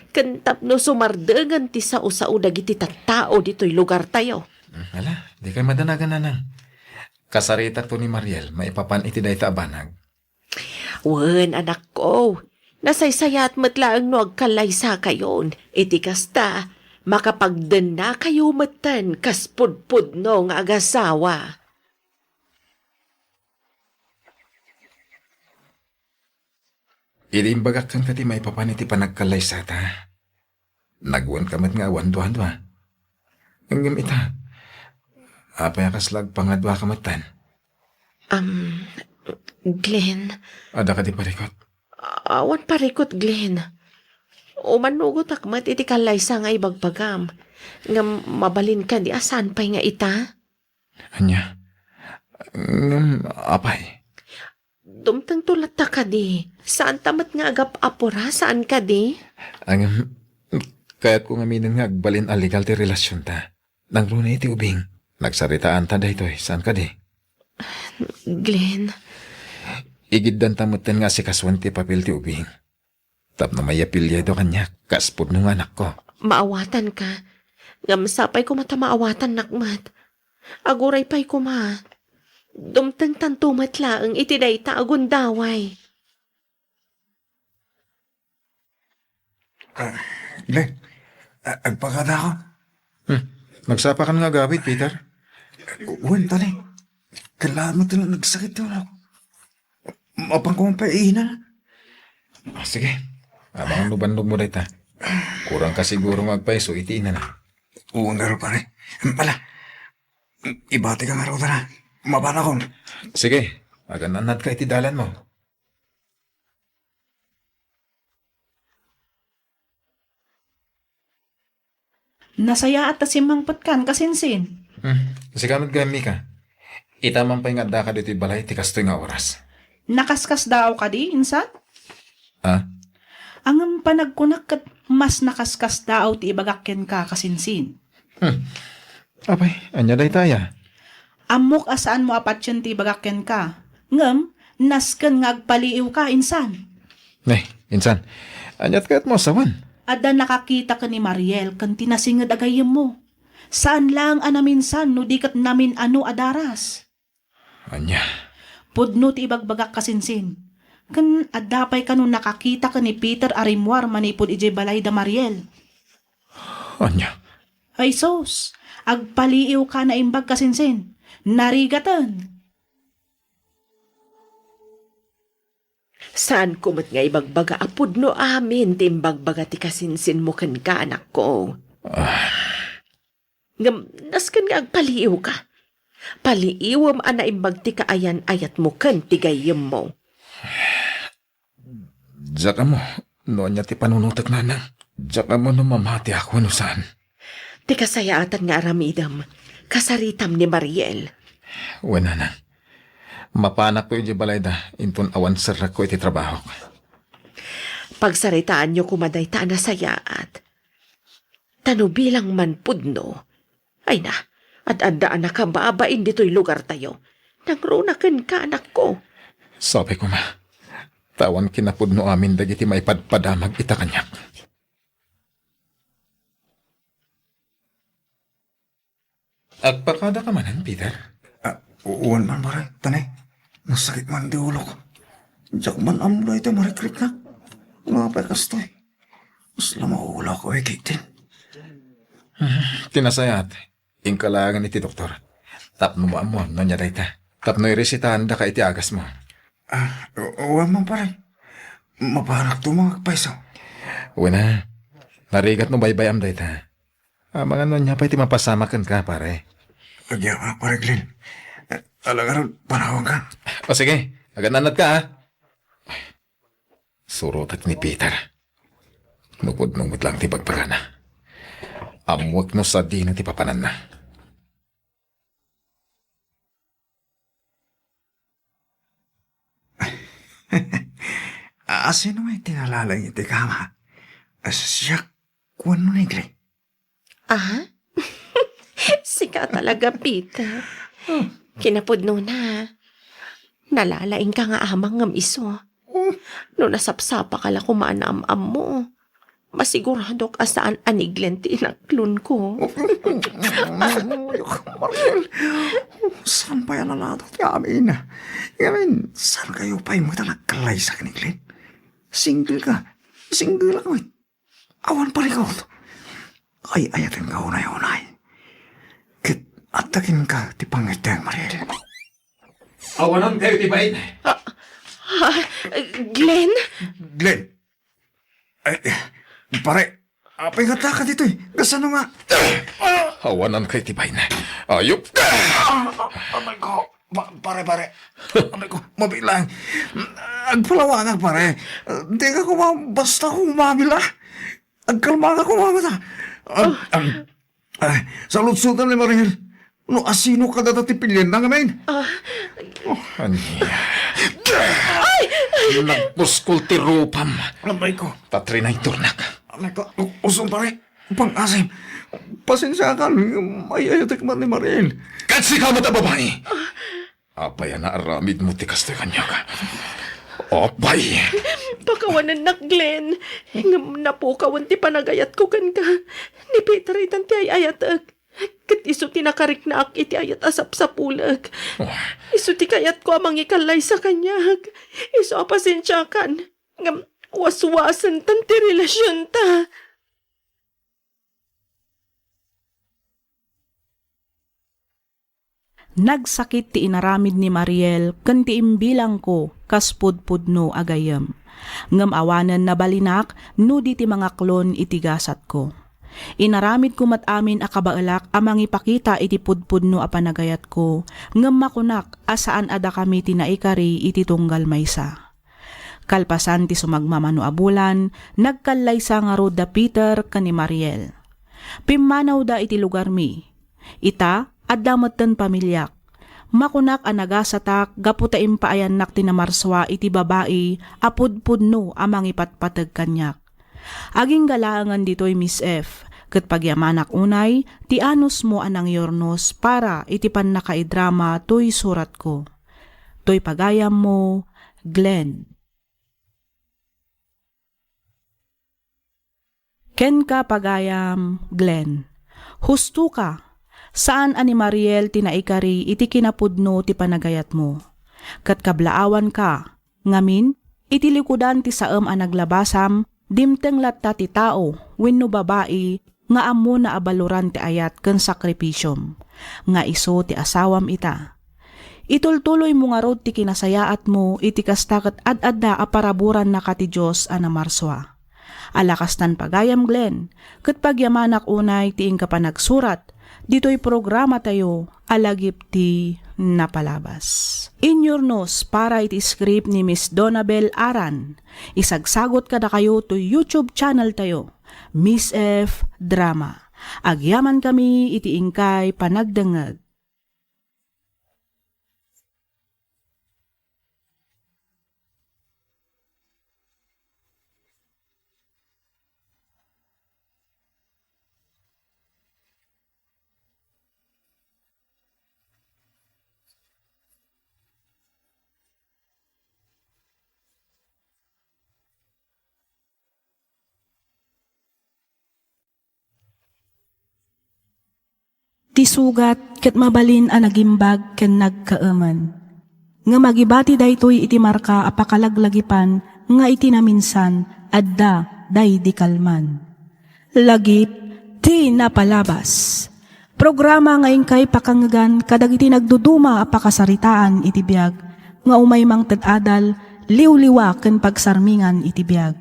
ken tapno sumardengen ti sao-sao dagiti tattao ditoy lugartayo. Hmm, ala, dikay madanagan, nanang. Kasaritakto ni Mariel maipapan iti dayta a banag. Wen, anakko, nasaysayaat met laeng no agkallaysakayon. Iti kasta, makapagdennakayo metten kas pudpudno nga agasawa. Idi imbagak kenka ti maipapan iti panagkallaysata, nagwanka met nga awan duadua. Ngem ita, apay a kasla agpangaduaka metten? Am, Glenn. Adda kadi parikut? Awan parikut, Glenn. Umanugotak met iti kallaysa nga ibagbagam. Ngem mabalin kadi a saan pay nga ita? Ania? Ngem apay? Dumtengto latta kadi. Saanta met nga agap-apura, saan kadi? Ngem, kayatko ngaminen nga agbalin a legal ti relasionta. Nangruna iti ubing. Nagsaritaanta daytoy, saan kadi? Glenn. Igiddanta metten nga asikasuen ti papel ti ubing. Tapno maiapelyedo kaniak, kas pudno nga anakko. Maawatanka. Ngem sapay koma ta maawatannak met. Aguray pay koma. Dumtengtanto met laeng iti dayta a gundaway. Ah, Glenn, ah, agpakadakon. Hmm. Nagsapakan nga agawid, Peter? Wen, tani. Kailangan mo talaga nagsakit yun ako. Mapang ko man pa iinan. Ah, sige. Abang no bannog mo dayta. Kurang ka siguro nga agpaiso iti inana. Oo, nga, pare. Pala, ibati ka nga raw na. Mabanakon. Sige. Agan-annad ka iti dalan mo. Nasayaat ta simmangpetkan, kasinsin. Hmm. Sika met gayam, Mika. Ita man pay nga addaka ditoy balay ti kastoy nga oras. Nakaskasdaaw kadi, insan? Ah? Ngem panagkunak ket mas nakaskasdaaw ti ibagak kenka, kasinsin. Hmm. Apay, ania dayta aya? Ammok a saanmo a patien ti ibagak kenka. Ngem, nasken nga agpaliiwka, insan. Ne, insan, aniat kayatmo a sawen? Adda nakakita ken ni Mariel ken ti nasinged a gayyemmo. Saan laeng a naminsan no di ket namin-ano a daras. Ania? Pudno ti ibagbagak, kasinsin. Ken adda pay kano nakakita ken ni Peter a rimmuar manipud idiay balay da Mariel. Ania? Ay sus, agpaliiwka, naimbag, kasinsin. Narigaten. Saanko met nga ibagbaga a pudno amin ti imbagbaga ti kasinsinmo kenka, anakko. Ah. Ngem nasken nga agpaliiwka. Paliiwem a naimbag ti kaayan-ayatmo ken ti gayyemmo. Diak ammo no ania ti panunotek, nanang. Diak ammo no mamatiak wenno saan. Ti kasayaatan nga aramidem, kasaritam ni Mariel. Wen, nanang. Mapanakto idiay balayda inton awan serrekko iti trabahok. Pagsaritaanyo koma dayta a nasayaat. Ta no bilang man pudno, ay na, ad-adda a nakababain ditoy lugartayo. Nangruna kenka, anakko. Sapay koma, ta awan kinapudno amin dagiti maipadpadamag ita kaniak. Agpakadaka manen, Peter? Ah, u-, uwan man, pare. Tanay, nasakit man ti ulok. Diak man ammo dayta marikriknak. Nga pay kastoy. Mas la maulok ko, eh, Caitlin. Hmm, ti nasayaat, inka laengen iti doktor. Tapno maammo no ania dayta. Tapno iresitaandaka iti agasmo. Ah, u-, uwan man, pare. Mapanakto nga agpayso. Wen a, narigat no baybay-am dayta. Amangan no ania pay ti mapasamak kenka, pare. Agyamanak, pare Glenn. Ala ngarud, panawanka. O sige, agan-annadka, a. Surotek ni Peter. No pudno met laeng ti bagbagana. Ammoek no sadino ti papananna. A, sino ngay ti nalalaing iti kama? A, siak wenno ni Glenn? Aha? Sika talaga, Peter. Kinapudnona. Nalalaingka nga amang ngem isu. No nasapsapaka la koma a naam-ammo, masiguradok a saan a ni Glenn ti inaklonko. Mariel, saan Kayat na latta ti amin. Ngamin, saan kayo pay met a nagkallaysa ken ni Glenn? Single ka. Single ka met. Awan parikot. Ay, ayaten ka unay-unay. Ket adda kenka ti pangngeddeng, Mariel. Awanan kayo ti bain. Ah, ah, Glenn? Glenn. Ay, pare, apay nga taka ditoy? Kasano nga? Awanan kayo ti bain. Ayop. Ah, ah, amay ko. Pa-, pare, pare. Amay ko, mabilang. Agpalawagak, pare. Di ka kuma-, basta kumamila. Agkalma ka, kumamata. Ah, ah, ah, saludsotan ni Mariel. No asino kadata ti pilienna ngamin? Ah. Oh, ania? Ay! Nagpuskol ti rupam. Amay ko. Tatrinaydornak. Amay ko. U-, usom, pare. Pang-asim. Pasensiakan. Ay-ayatek man ni Mariel. Ket sika met a babai. Apay a naaramidmo ti kastoy kaniak? Apay! Pakawanennak, Glenn. Ngem napukawen ti panagayatko kenka. Ni Peter itan ti ay-ayatek. Ket isu ti nakariknaak iti ayat a sapsapulek. Oh. Isu ti kayatko a mangikallaysa kaniak. Isu a pasensiakan. Ngem waswasentan ti relasionta. Nagsakit ti inaramid ni Mariel ken ti imbilangko kas pudpudno a gayyem. Ngem awanen nabalinak no di ti mangaklon iti gasatko. Inaramidko met amin a kabaelak a mangipakita iti pudpudno a panagayatko, ngem makunak a saan a dakami ti naikari iti tunggal maysa. Kalpasan ti sumagmamano a bulan, nagkallaysa ngarud da Peter ken ni Mariel. Pimmanawda iti lugarmi. Ita, adda metten pamiliak. Makunak a nagasatak gapu ta impaayannak ti namarsua iti babai a pudpudno a mangipatpateg kaniak. Agingga laengen ditoy, Miss F, ket pagyamanak unay ti anusmo a nangyurnos para iti pannakaidrama toy suratko. Toy pagayammo, Glenn. Kenka, pagayam, Glenn. Husto ka. Saan a ni Mariel ti naikari iti kinapudno ti panagayatmo. Ket kablaawanka, ngamin, iti likudan ti saem a naglabasam, dimteng latta ti tao wenno babai nga ammona a baloran ti ayat ken sakripisiom, nga isu ti asawam ita. Itultuloymo ngarud ti kinasayaatmo iti kasta ket ad-adda a paraburannaka ti Dios a namarsua. Ala kastan, pagayam Glenn, ket pagyamanak unay ti inka panagsurat ditoy programatayo a Lagip ti Napalabas. Inyurnos para iti script ni Miss Donabel Aran. Isagsagot kadakayo toy YouTube channel tayo, Miss F Drama. Agyamankami iti inkay panagdengngeg. Ti sugat ket mabalin a nagimbag ken nagkaemen. Ngem agibati daytoy iti marka a pakalaglagipan nga iti naminsan, adda daydi kalman. Lagip ti Napalabas. Programa nga inkay pakangngegan kadagiti nagduduma a pakasaritaan iti biag nga umay mangted adal, liwliwa ken pagsarmingan iti biag.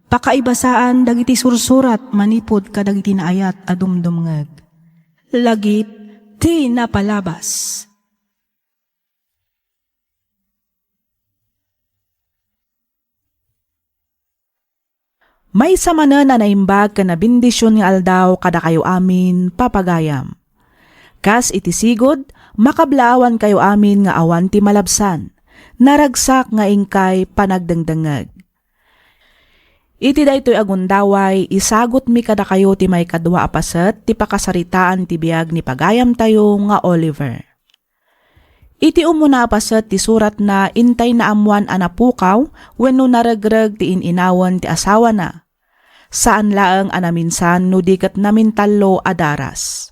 Pakaibasaan dagiti sursurat manipud kadagiti naayat a dumdumngeg. Lagip ti Napalabas. Maysa manen a naimbag ken nabendision nga aldaw kadakayo amin, papagayam. Kas iti sigud, makablaawankayo amin nga awan ti malabsan. Naragsak nga inkay panagdengdengngeg. Iti daytoy a gundaway, isagutmi kadakayo ti maikadua a paset ti pakasaritaan ti biag ni pagayamtayo nga Oliver. Iti umuna a paset ti suratna, intay naammoan a napukaw wenno naregreg ti in-inawen ti asawana. Saan laeng a naminsan no di ket namintallo a daras.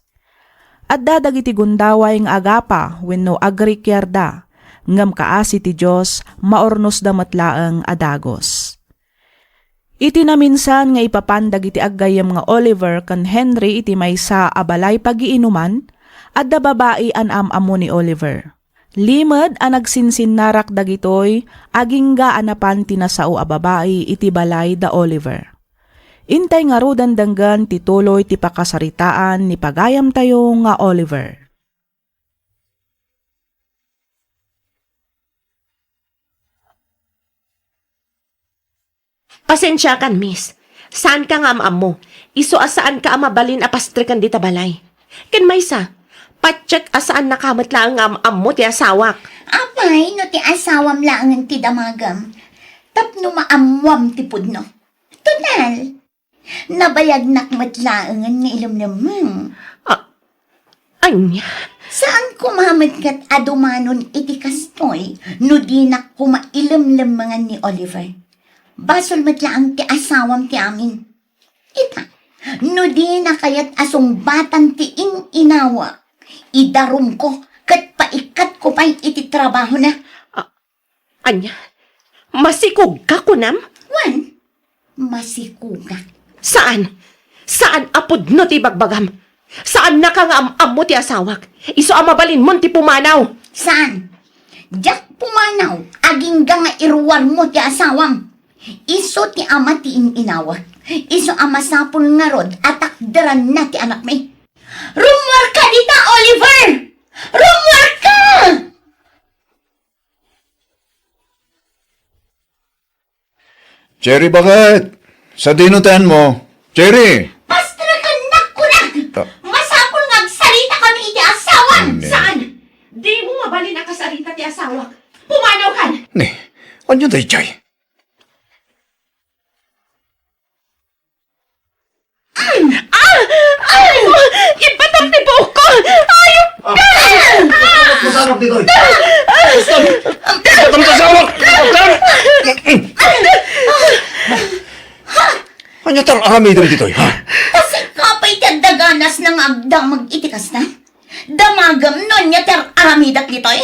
Adda dagiti gundaway nga agapa wenno agrikiarda, ngem kaasi ti Dios, maurnosda met laeng a dagus. Iti naminsan nga ipapan dagiti aggayyem nga Oliver ken Henry iti maysa a balay pagiinuman, adda babai a naam-ammo ni Oliver. Limed a nagsinsinnarak dagitoy, agingga a napan ti nasao a babai iti balay da Oliver. Intay ngaruden denggen ti tuloy ti pakasaritaan ni pagayamtayo nga Oliver. Pasensiakan, miss. Saanka nga am-ammo. Isu a saanka a mabalin a pastreken dita balay. Ken maysa, patiek a saannaka met laeng nga am-ammo ti asawak. Apay, no ti asawam laengen ti damagem, tapno maammoam ti pudno. Total, nabayagnak met laengen nga ilemlemmeng. A-, ania? Saan koma met ket a dumanon iti kastoy no dinak koma ilemlemmengan ni Oliver. Basol met laeng ti asawam ti amin. Ita, no dina kayat a sungbatan ti in-inawak, idarumko ket paikatko pay iti trabahona. A-, Ania? Masikogka, kunam? Wen, masikogak. Saan? Saan a pudno ti ibagbagam? Saannaka nga am-ammo ti asawak. Isu a mabalinmon ti pumanaw. Saan? Diak pumanaw, agingga nga iruarmo ti asawam. Isu ti ama ti in-inawak. Isu a masapul ngarud a takderanna ti anakmi. Rummuarka dita, Oliver! Rummuarka! Cherry, bakit? Sadino ti anmo? Cherry! Pastrekannak, kunak! Ah. Masapul nga agsaritaka iti asawam! Hindi. Saan? Dimo mabalin a kasarita ti asawak. Pumanawkan! Ne, ania daydiay? Ah! Ah! Ipatam ti buokko! Ayop ka! Masamak ditoy! Ipatam ti asawak! Ania ti aramidem ditoy, ha? Kasika pay ti adda ganasna nga agdamag iti kasta? Damagem no ania ti ar-aramidak ditoy?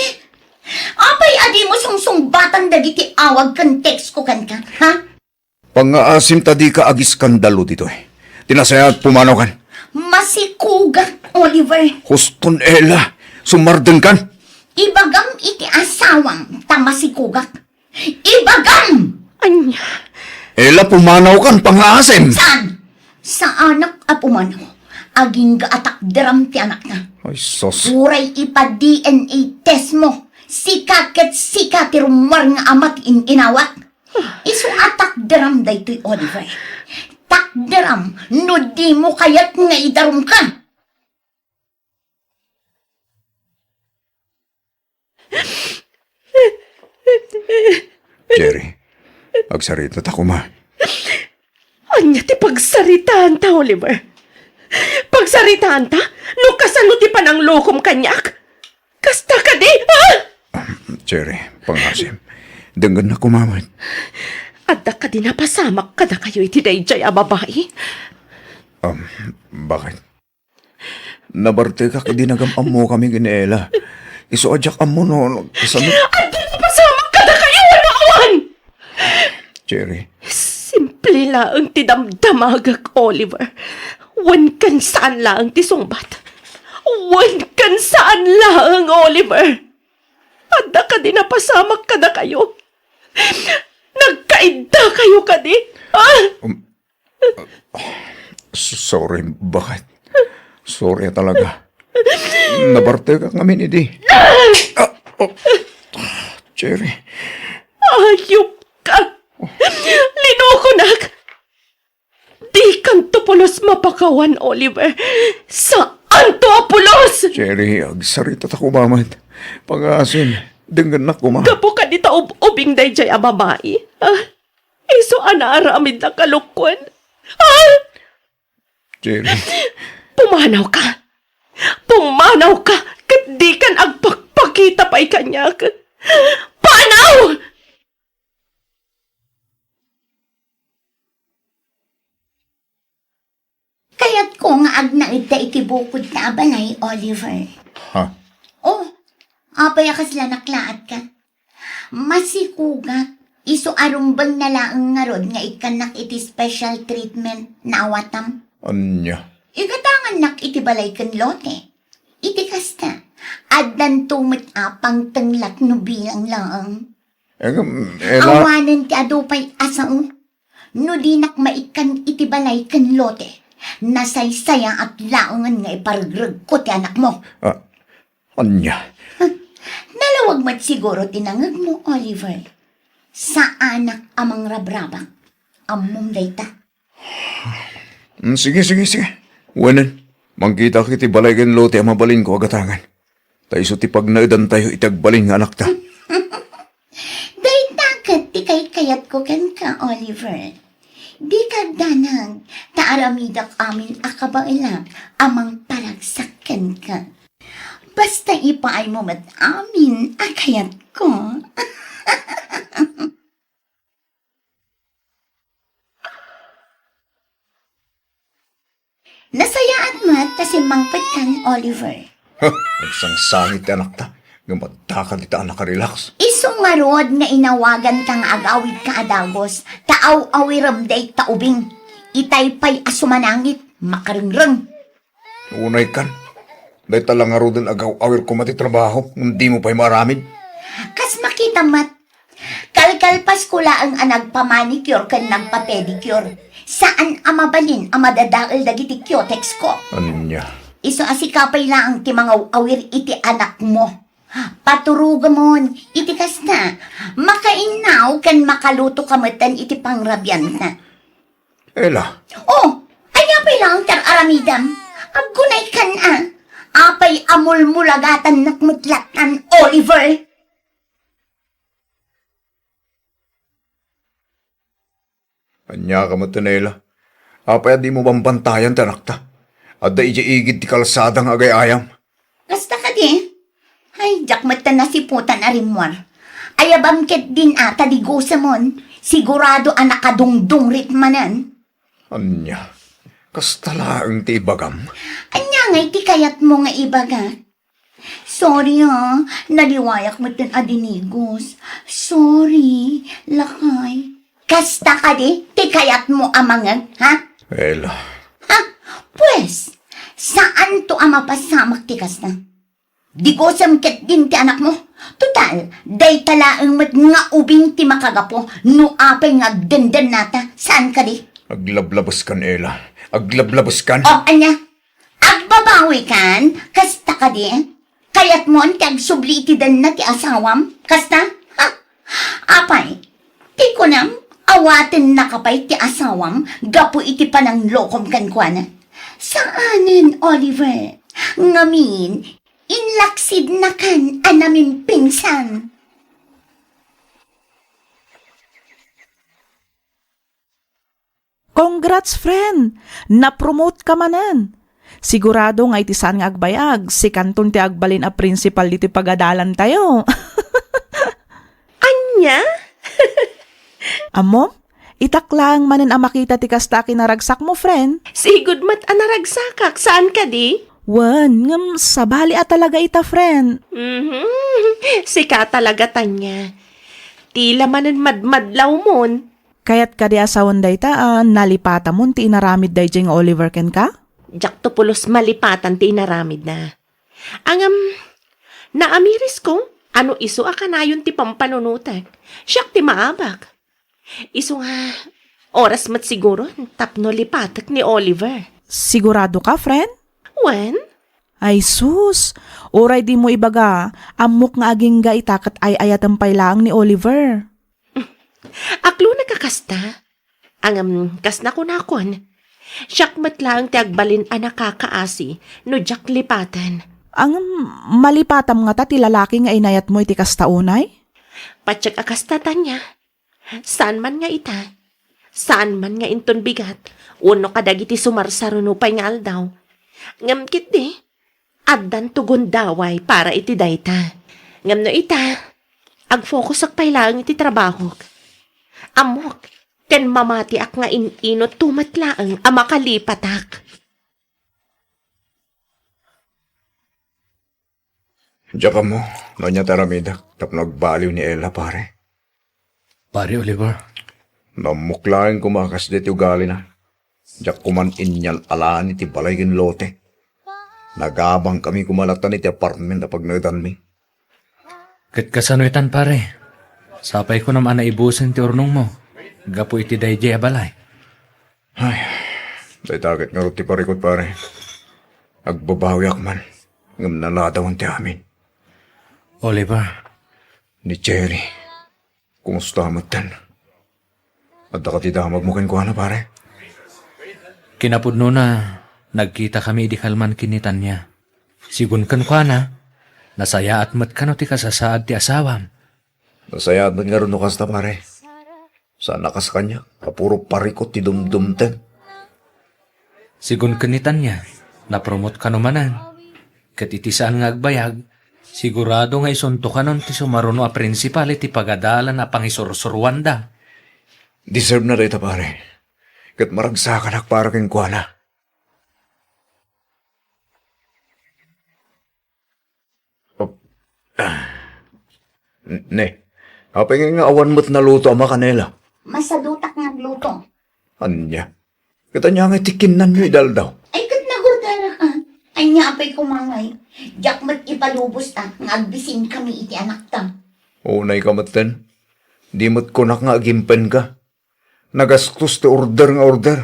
Apay a dimo sungsungbatan dagiti awag ken textko kenka, ha? Pangngaasim ta dika agiskandalo ditoy. Ti nasayaat, pumanawkan. Masikogak, Oliver. Huston, Ella. Sumardengkan. Ibagam iti asawam ta masikogak. Ibagam! Ania? Ella, pumanawkan, pangngaasim. Saan? Saanak a pumanaw. Agingga a takderam ti anakna. Ay, sus. Uray ipa-D N A test mo. Sika ket sika ti rummuar nga ama ti in-inawak. Isu a takderam daytoy, Oliver. Takderam no dimo kayat nga idarumka. Cherry, agsarita ta koma. Ania ti pagsaritaanta, Oliver? Pagsaritaanta? No kasano ti pananglokom kaniak? Kasta kadi, ha? Cherry, pangngaasim. Denggennak koma met. Adda kadi napasamak kadakayo iti daydiay a babai? Um, bakit? Nabartekak idi nagam-ammokami ken ni Ella. Isu a diak ammo no, no, kasano? Adda napasamak kadakayo wenno awan? Cherry. Simple laeng ti damdamagek, Oliver. Wen ken saan laeng ti sungbat. Wen ken saan laeng, Oliver. Adda kadi napasamak kadakayo? Nagkaiddakayo kadi? Ah! Um, uh, s-, sorry, bakit? Sorry talaga. Nabartekak ngamin idi. Ah, oh, Cherry. Ayop ka! Linukonak! Dikanto pulos mapakawan, Oliver. Saanto a pulos! Cherry, agsarita ta koma met. Pangngaasim, denggennak koma. Gapu kadi ta ub-ubing daydiay a babai, ha? Isu a naaramidna kalukuen. Ha? Cherry. Pumanawka! Pumanawka! Ket dikan agpakpakita pay kaniak! Panaw! Kayatko nga agnaedta iti bukod ta a balay, Oliver. Ha? Oh, apay a kasla naklaat ka? Masikugak, isu a rumbeng na laeng ngarud nga ikkannak iti special treatment, naawatam? Ania? Igatangannak iti balay ken lote. Iti kasta, addanto met a pangtenglak no bilang laeng. Em, Ella. Awanen ti adu pay a sao. No dinak maikkan iti balay ken lote, nasaysayaat laengen nga iparregregko ti anakmo. Ah, ania? Huh, nalawag met siguro ti nangegmo, Oliver. Saanak a mangrabrabak. Ammom dayta. Mm, sige, sige, sige. Wenen, mangkitak iti balay ken lote a mabalinko a gatangan. Ta isu ti pagnaedantayo iti agbalin nga anakta. Dayta ket ti kaykayatko kenka, Oliver. Dika agdanag, ta aramidak amin a kabaelak a mangparagsak kenka. Basta ipaaymo met amin a kayatko. Nasayaat met ta simmangpetkan, Oliver. Huh, agsangsangit ti anakta, ngem adda kadi ta a nakarelax. Isu ngarud nga inawaganka nga agawidka a dagus, ta aw-awirem dayta ubing. Itay pay a sumanangit, makarengreng. Unay kan, dayta la ngaruden agaw-awir koma ti trabaho, ngem dimo pay maaramid. Kas makita met, kalkalpasko laeng a nagpamanicure ken nagpapedicure. Saan a mabalin a madadael dagiti cutex ko. Ania? Isu a sika pay laeng ti mangaw-awir iti anakmo. Paturugamon iti kasta, makainnaw ken makaluto ka metten iti pangrabianta. Ella. Oh, ania pay laeng ti ar-aramidem? Aggunaykan a. Apay a mulmulagatannak met lattan, Oliver? Ania ka met, Ella? Apay a dimo bambantayan ti anakta? Adda idiay igid ti kalsada nga agay-ayam. Kasta kadi? Ay, diak met ta nasiputan a rimmuar. Ayabam ketdin a ta digusemon, sigurado a nakadungdungrit manen. Ania? Kasta laeng ti ibagam? Ania ngay ti kayatmo nga ibaga? Sorry, ah. Naliwayak metten a dinigus. Sorry, lakay. Kasta kadi ti kayatmo a mangeg, ha? Ella. Ha? Pues, saanto a mapasamak ti kasta. Digusem ketdin ti anakmo. Total, dayta laeng met nga ubing ti makagapu no apay nga agdendennata. Saan kadi? Aglablabeskan, Ella. Aglablabeskan. O, ania? Agbabawikan? Kasta kadi? Kayatmon ti agsubli iti denna ti asawam? Kasta? Ha? Apay, ti kunam, awatennaka pay ti asawam gapu iti pananglokom kenkuana? Saanen, Oliver. Ngamin, inlaksidnakan a namimpinsan. Congrats, friend! Na-promote ka manen! Sigurado nga iti saan nga agbayag, sikanton ti agbalin a principal ditoy pagadalantayo. Ania? Ammom, itak laeng manen a makita ti kasta a kinaragsakmo, friend. Sigud met a naragsakak, saan kadi? Wen, ngem sabali a talaga ita, friend. Mhm. Sika talaga, Tanya. Tila manen madmadlawmon. Kayat kadi a sawen dayta a nalipatamon ti inaramid daydiay nga Oliver kenka? Diakto pulos malipatan ti inaramidna. Ngem, naamirisko a no isu a kanayon ti pampanunotek, siak ti maabak. Isu nga, oras met siguro tapno lipatek ni Oliver. Sigurado ka, friend? Wen? Ay sus, uray dimo ibaga, ammok nga agingga ita ket ay-ayatem pay laeng ni Oliver. Aklonek a kasta. Ngem, kas nakunakon, siak met laeng ti agbalin a nakakaasi no diak lipaten. Ngem, malipatam ngata ti lalaki nga inayatmo iti kasta unay? Patiek a kasta, Tanya. Saan man nga ita, saan man nga inton bigat, wenno kadagiti sumarsaruno pay nga aldaw. Ngem ketdi, addanto gundaway para iti dayta. Ngem no ita, agfokusek pay laeng iti trabahok. Ammok, ken mamatiak nga in-inutto met laeng a makalipatak. Diak ammo no ania ti aramidek tapno agbaliw ni Ella, pare. Pare Oliver. Nammok laeng koma a kasdi ti ugalina. Diak koman inyal-alani ti balay ken lote. Nagabangkami koma latta iti apartment a pagnaedanmi. Ket kasano itan, pare? Sapay kunam a naibusen ti urnongmo gapu iti daydiay a balay. Ay, dayta ket ngarud ti parikut, pare. Agbabawiak man, ngem naladawen ti amin. Oliver. Ni Cherry. Kumusta metten? Adda kadi damagmo kenkuana, pare? Kinapudnona, nagkitakami idi kalman ken ni Tanya. Sigun kenkuana, nasayaat met kano ti kasasaad ti asawam. Nasayaat met ngarud no kasta, pare. Saan a kas kaniak, a puro parikut ti dumdumteng. Sigun ken ni Tanya, napromot kano manen. Ket iti saan nga agbayag, sigurado nga isunto kanon ti sumaruno a prinsipal iti pagadalan a pangisursuruanda. Deserve na dayta, pare. Ket maragsakanak para kenkuana. Oh. Ah. N-, ne, apay nga awan met naluto a makan, Ella? Masadutak nga agluto. Ania? Ket ania ngay ti kinnanyo idi aldaw? Ay, ket nagorderak a. Ania apay koma ngay? Diak met ipalubos ta nga agbisinkami iti anakta. Unay ka metten. Di met kunak nga agimpen ka. Nagastos ti order nga order.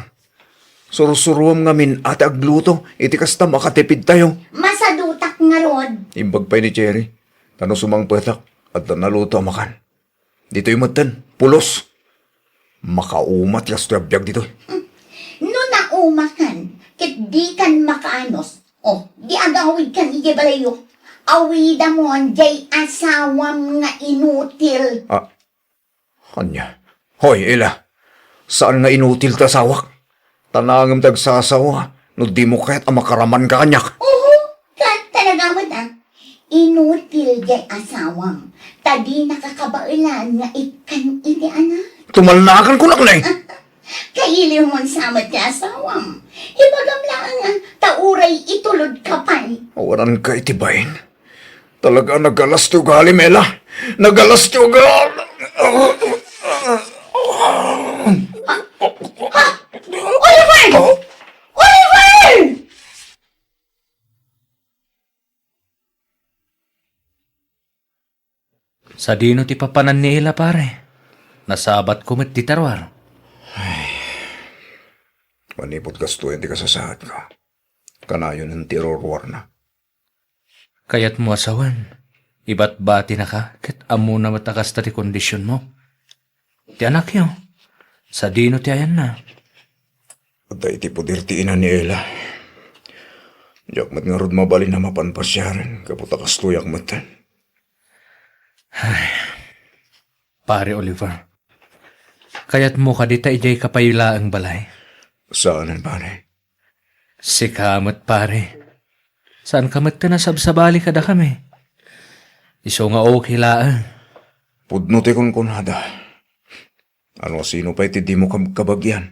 Sursuruam ngamin a ti agluto iti kasta makatipidtayo. Masadutak ngarud. Imbag pay ni Cherry, ta no sumangpetak, adda naluto a makan. Ditoy metten, pulos. Makauma ti kastoy a biag ditoy. No naumakan, ket dikan makaanus, o, di agawidkan idiay balayyo. Awidamon diay asawam nga inutil. Ah, Ania? Hoy, Ella, saan nga inutil ti asawak? Ta nangem ti agsasawa no dimo kayat a makaraman ka kaniak. Oho, ket talaga met a. Inutil diay asawam, ta dinaka kabaelan nga ikkan iti anak. Tumalnakan kunak ne. Kailiwmon sa met ti asawam. Ibagam laeng a, ta uray itulodka pay. Awanan ka iti bain. Talaga, nagalas ti ugalim, Ella. Nagalas ti ugalim. Ha? Oliver! Oliver! Sadino ti papanan ni Ella, pare? Nasabatko met ti taruar. Ay. Manipud kastoyen ti kasasaadko. Kanayon ti iruruarna. Kayatmo a sawen, ibatbatinaka ket ammona met a kasta ti kondisionmo. Ti anakyo, sadino ti ayanna? Adda iti poder ti ina ni Ella. Diak met ngarud mabalin a mapan pasiaren gapu ta kastoyak metten. Ay, Pare Oliver, kayatmo kadi ta idiay ka pay laeng balay? Saanen, pare. Sika met, pare. Saanka met ti nasabsabali kadakami. Isu nga okay laeng. Pudno ti kunkunada. Ano, sino pay ti dimo kab-, kabagian?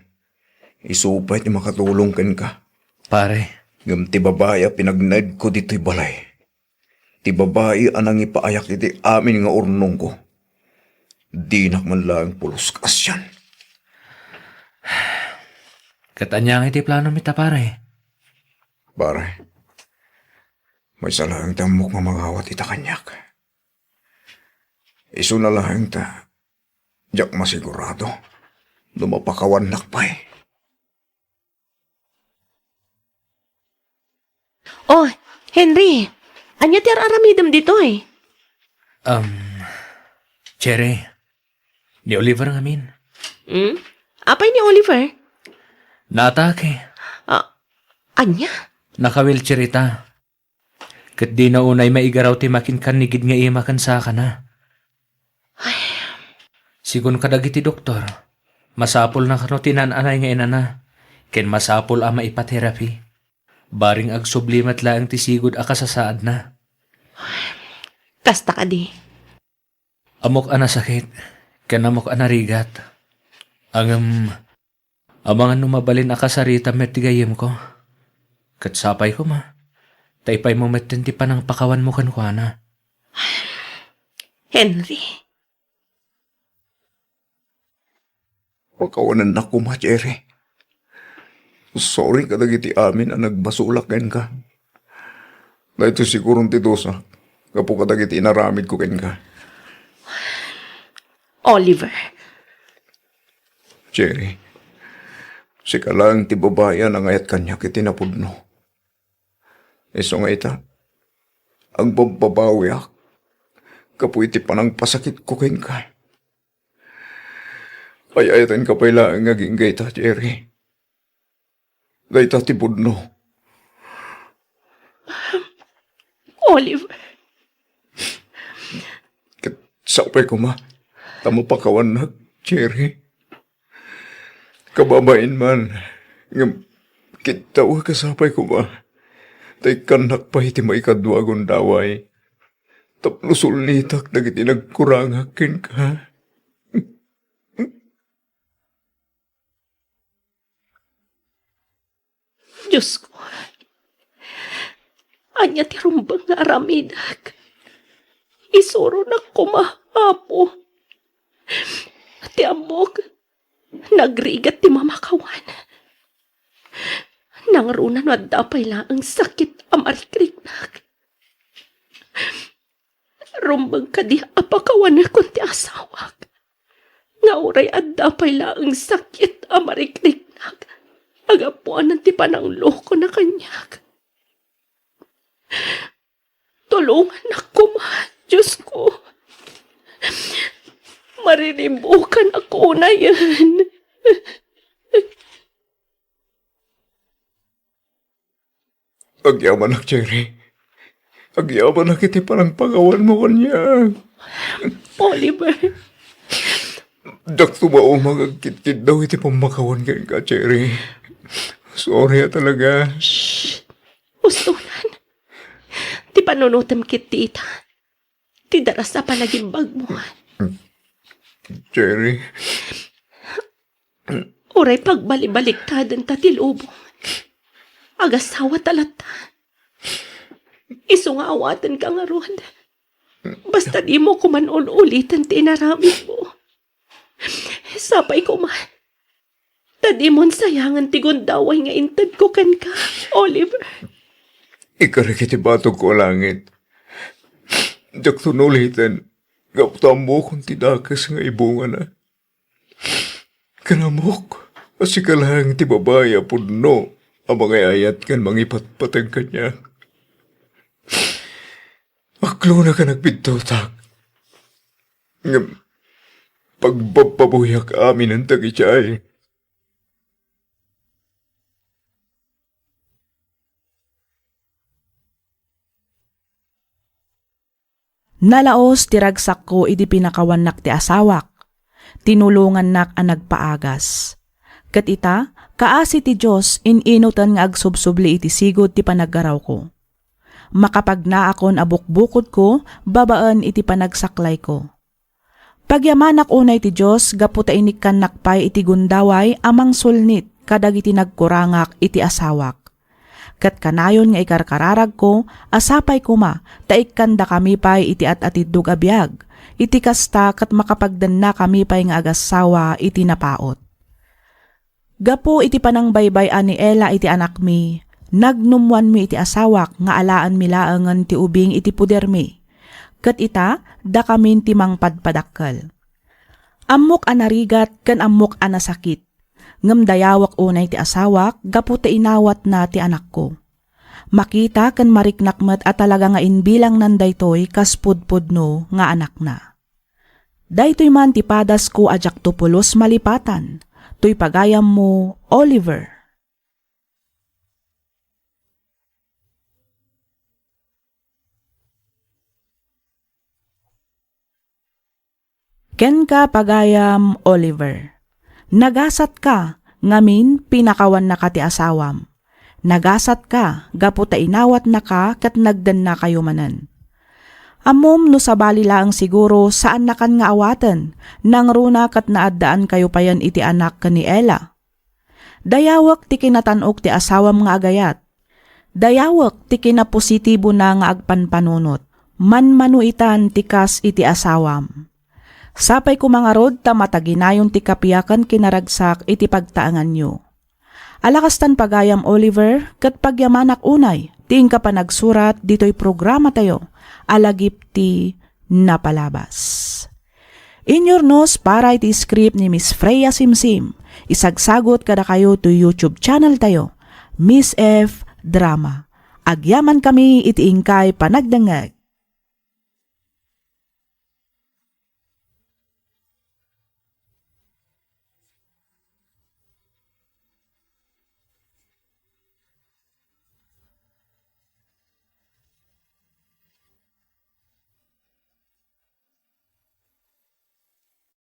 Isu pay ti makatulong kenka. Pare. Ngem ti babai a pinagnaedko ditoy balay, ti babai a nangipaayak iti amin nga urnongko, dinak man laeng pulos kaasian. Ket ania nga iti planom ita, pare? Pare, maysa laeng ti ammok nga mangawat ita kaniak. Isuna laeng ta diak masigurado no mapakawannak pay. Oh, Henry, ania ti ar-aramidem ditoy? Um, Cherry, ni Oliver ngamin. Hmm? Apay ni Oliver? Naatake. Ah, ania? Naka-wheelchair ita. Ket dina unay maigaraw ti makinkannigid nga ima ken sakana. Ay. Sigun kadagiti doktor, masapulna kano ti naan-anay nga inana, ken masapul a maipa-therapy. Barring agsubli met laeng ti sigud a kasasaadna. Kasta kadi. Ammok a nasakit, ken ammok a narigat. Ngem, amangan no mabalin a kasaritam met ti gayyemko. Ket sapay koma, ta ipaymo metten ti panangpakawanmo kenkuana. Henry. Pakawanennak koma, Cherry. Sorry kadagiti amin a nagbasolak kenka. Daytoy siguron ti dusa gapu kadagiti inaramidko kenka. Oliver. Cherry, sika laeng ti babai a nangayat kaniak iti napudno. Isu nga ita, agbabbabawiak gapu iti panangpasakitko kenka. Ay-ayatenka pay laeng nga agingga ita, Cherry. Dayta ti pudno. Oliver. Ket sapay koma ta mapakawannak, Cherry. Kababain man, ngem kittawek a sapay koma ta ikkannak pay ti maikadua a gundaway tapno sulnitak dagiti nagkurangak kenka. Diosko, ania ti rumbeng nga aramidek? Isuronak koma, Apo. Ti ammok, nagrigat ti mamakawan. Nangruna no adda pay laeng sakit a marikriknak. Rumbeng kadi a pakawanekon ti asawak nga uray adda pay laeng sakit a marikriknak a gapuanan ti pananglokona kaniak. Tulongannak koma, Diosko. Mariribukanak unayen. Agyamanak, Cherry. Agyamanak iti panangpakawanmo kaniak. Oliver. Diak tumaumag agkitkiddaw iti pammakawan kenka, Cherry. Sorry a talaga. Shh! Ustonan. Ti panunotem ket ti ita. Ti daras a panagimbagmo. Cherry. Uray pagbalibaliktadenta ti lubong. Agasawa ta latta. Isu nga awatenka ngarud. Basta dimo koman ul-uliten ti inaramidmo. Sapay koma, ta dimon sayangen ti gundaway nga intedko kenka, Oliver. Ikarik iti batogko a langit. Diakton uliten, gapu ta ammokon ti dakes nga ibungana. Ken ammok a sika laeng ti babai a pudno a mangay-ayat ken mangipatpateg kaniak. Aklonak a nagbiddutak. Ngem pagbabbabuyak aminen dagiti ay. Nalaos ti ragsakko idi pinakawannak ti asawak. Tinulongannak a nagpaagas. Ket ita, kaasi ti Dios, in-inutan nga agsubsubli iti sigud ti panaggarawko. Makapagnaakon a bukbukodko babaen iti panagsaklayko. Pagyamanak unay ti Dios gapu ta inikkannak pay iti gundaway a mangsulnit kadagiti nagkurangak iti asawak. Ket kanayon nga ikarkararagko a sapay koma ta ikkandakami pay iti at-atiddog a biag, iti kasta ket makapagdennakami pay nga agassawa iti napaut. Gapu iti panangbaybay-an ni Ella iti anakmi, nagnummuanmi iti asawak nga alaenmi laengen ti ubing iti pudermi. Ket ita, dakamin ti mangpadpadakkel. Ammok a narigat ken ammok a nasakit, ngem dayawek unay ti asawak gapu ta inawatna ti anakko. Makita ken mariknak met a talaga nga imbilangnan daytoy kas pudpudno nga anakna. Daytoy man ti padasko a diakto pulos malipatan, toy pagayammo, Oliver. Kenka, pagayam, Oliver. Nagasatka, ngamin, pinakawannaka ti asawam. Nagasatka, gapu ta inawatnaka ket nagdennakayo manen. Ammom no sabali laeng siguro, saannakan nga awaten, nangruna ket naaddaankayo payen iti anak ken ni Ella. Dayawek ti kinatan-ok ti asawam nga agayat. Dayawek ti kinapositibona nga agpanpanunot. Manmano itan ti kas iti asawam. Sapay koma ngarud ta mataginayon ti kapiakan kinaragsak iti pagtaenganyo. Alakastan pagayam, Oliver, ket pagyamanak unay ti inka panagsurat ditoy programatayo a Lagip ti Napalabas. Inyurnos para iti script ni Miss Freya Simsim, isagsagut kadakayo toy YouTube channel tayo, Miss F Drama. Agyamankami iti inkay panagdengngeg.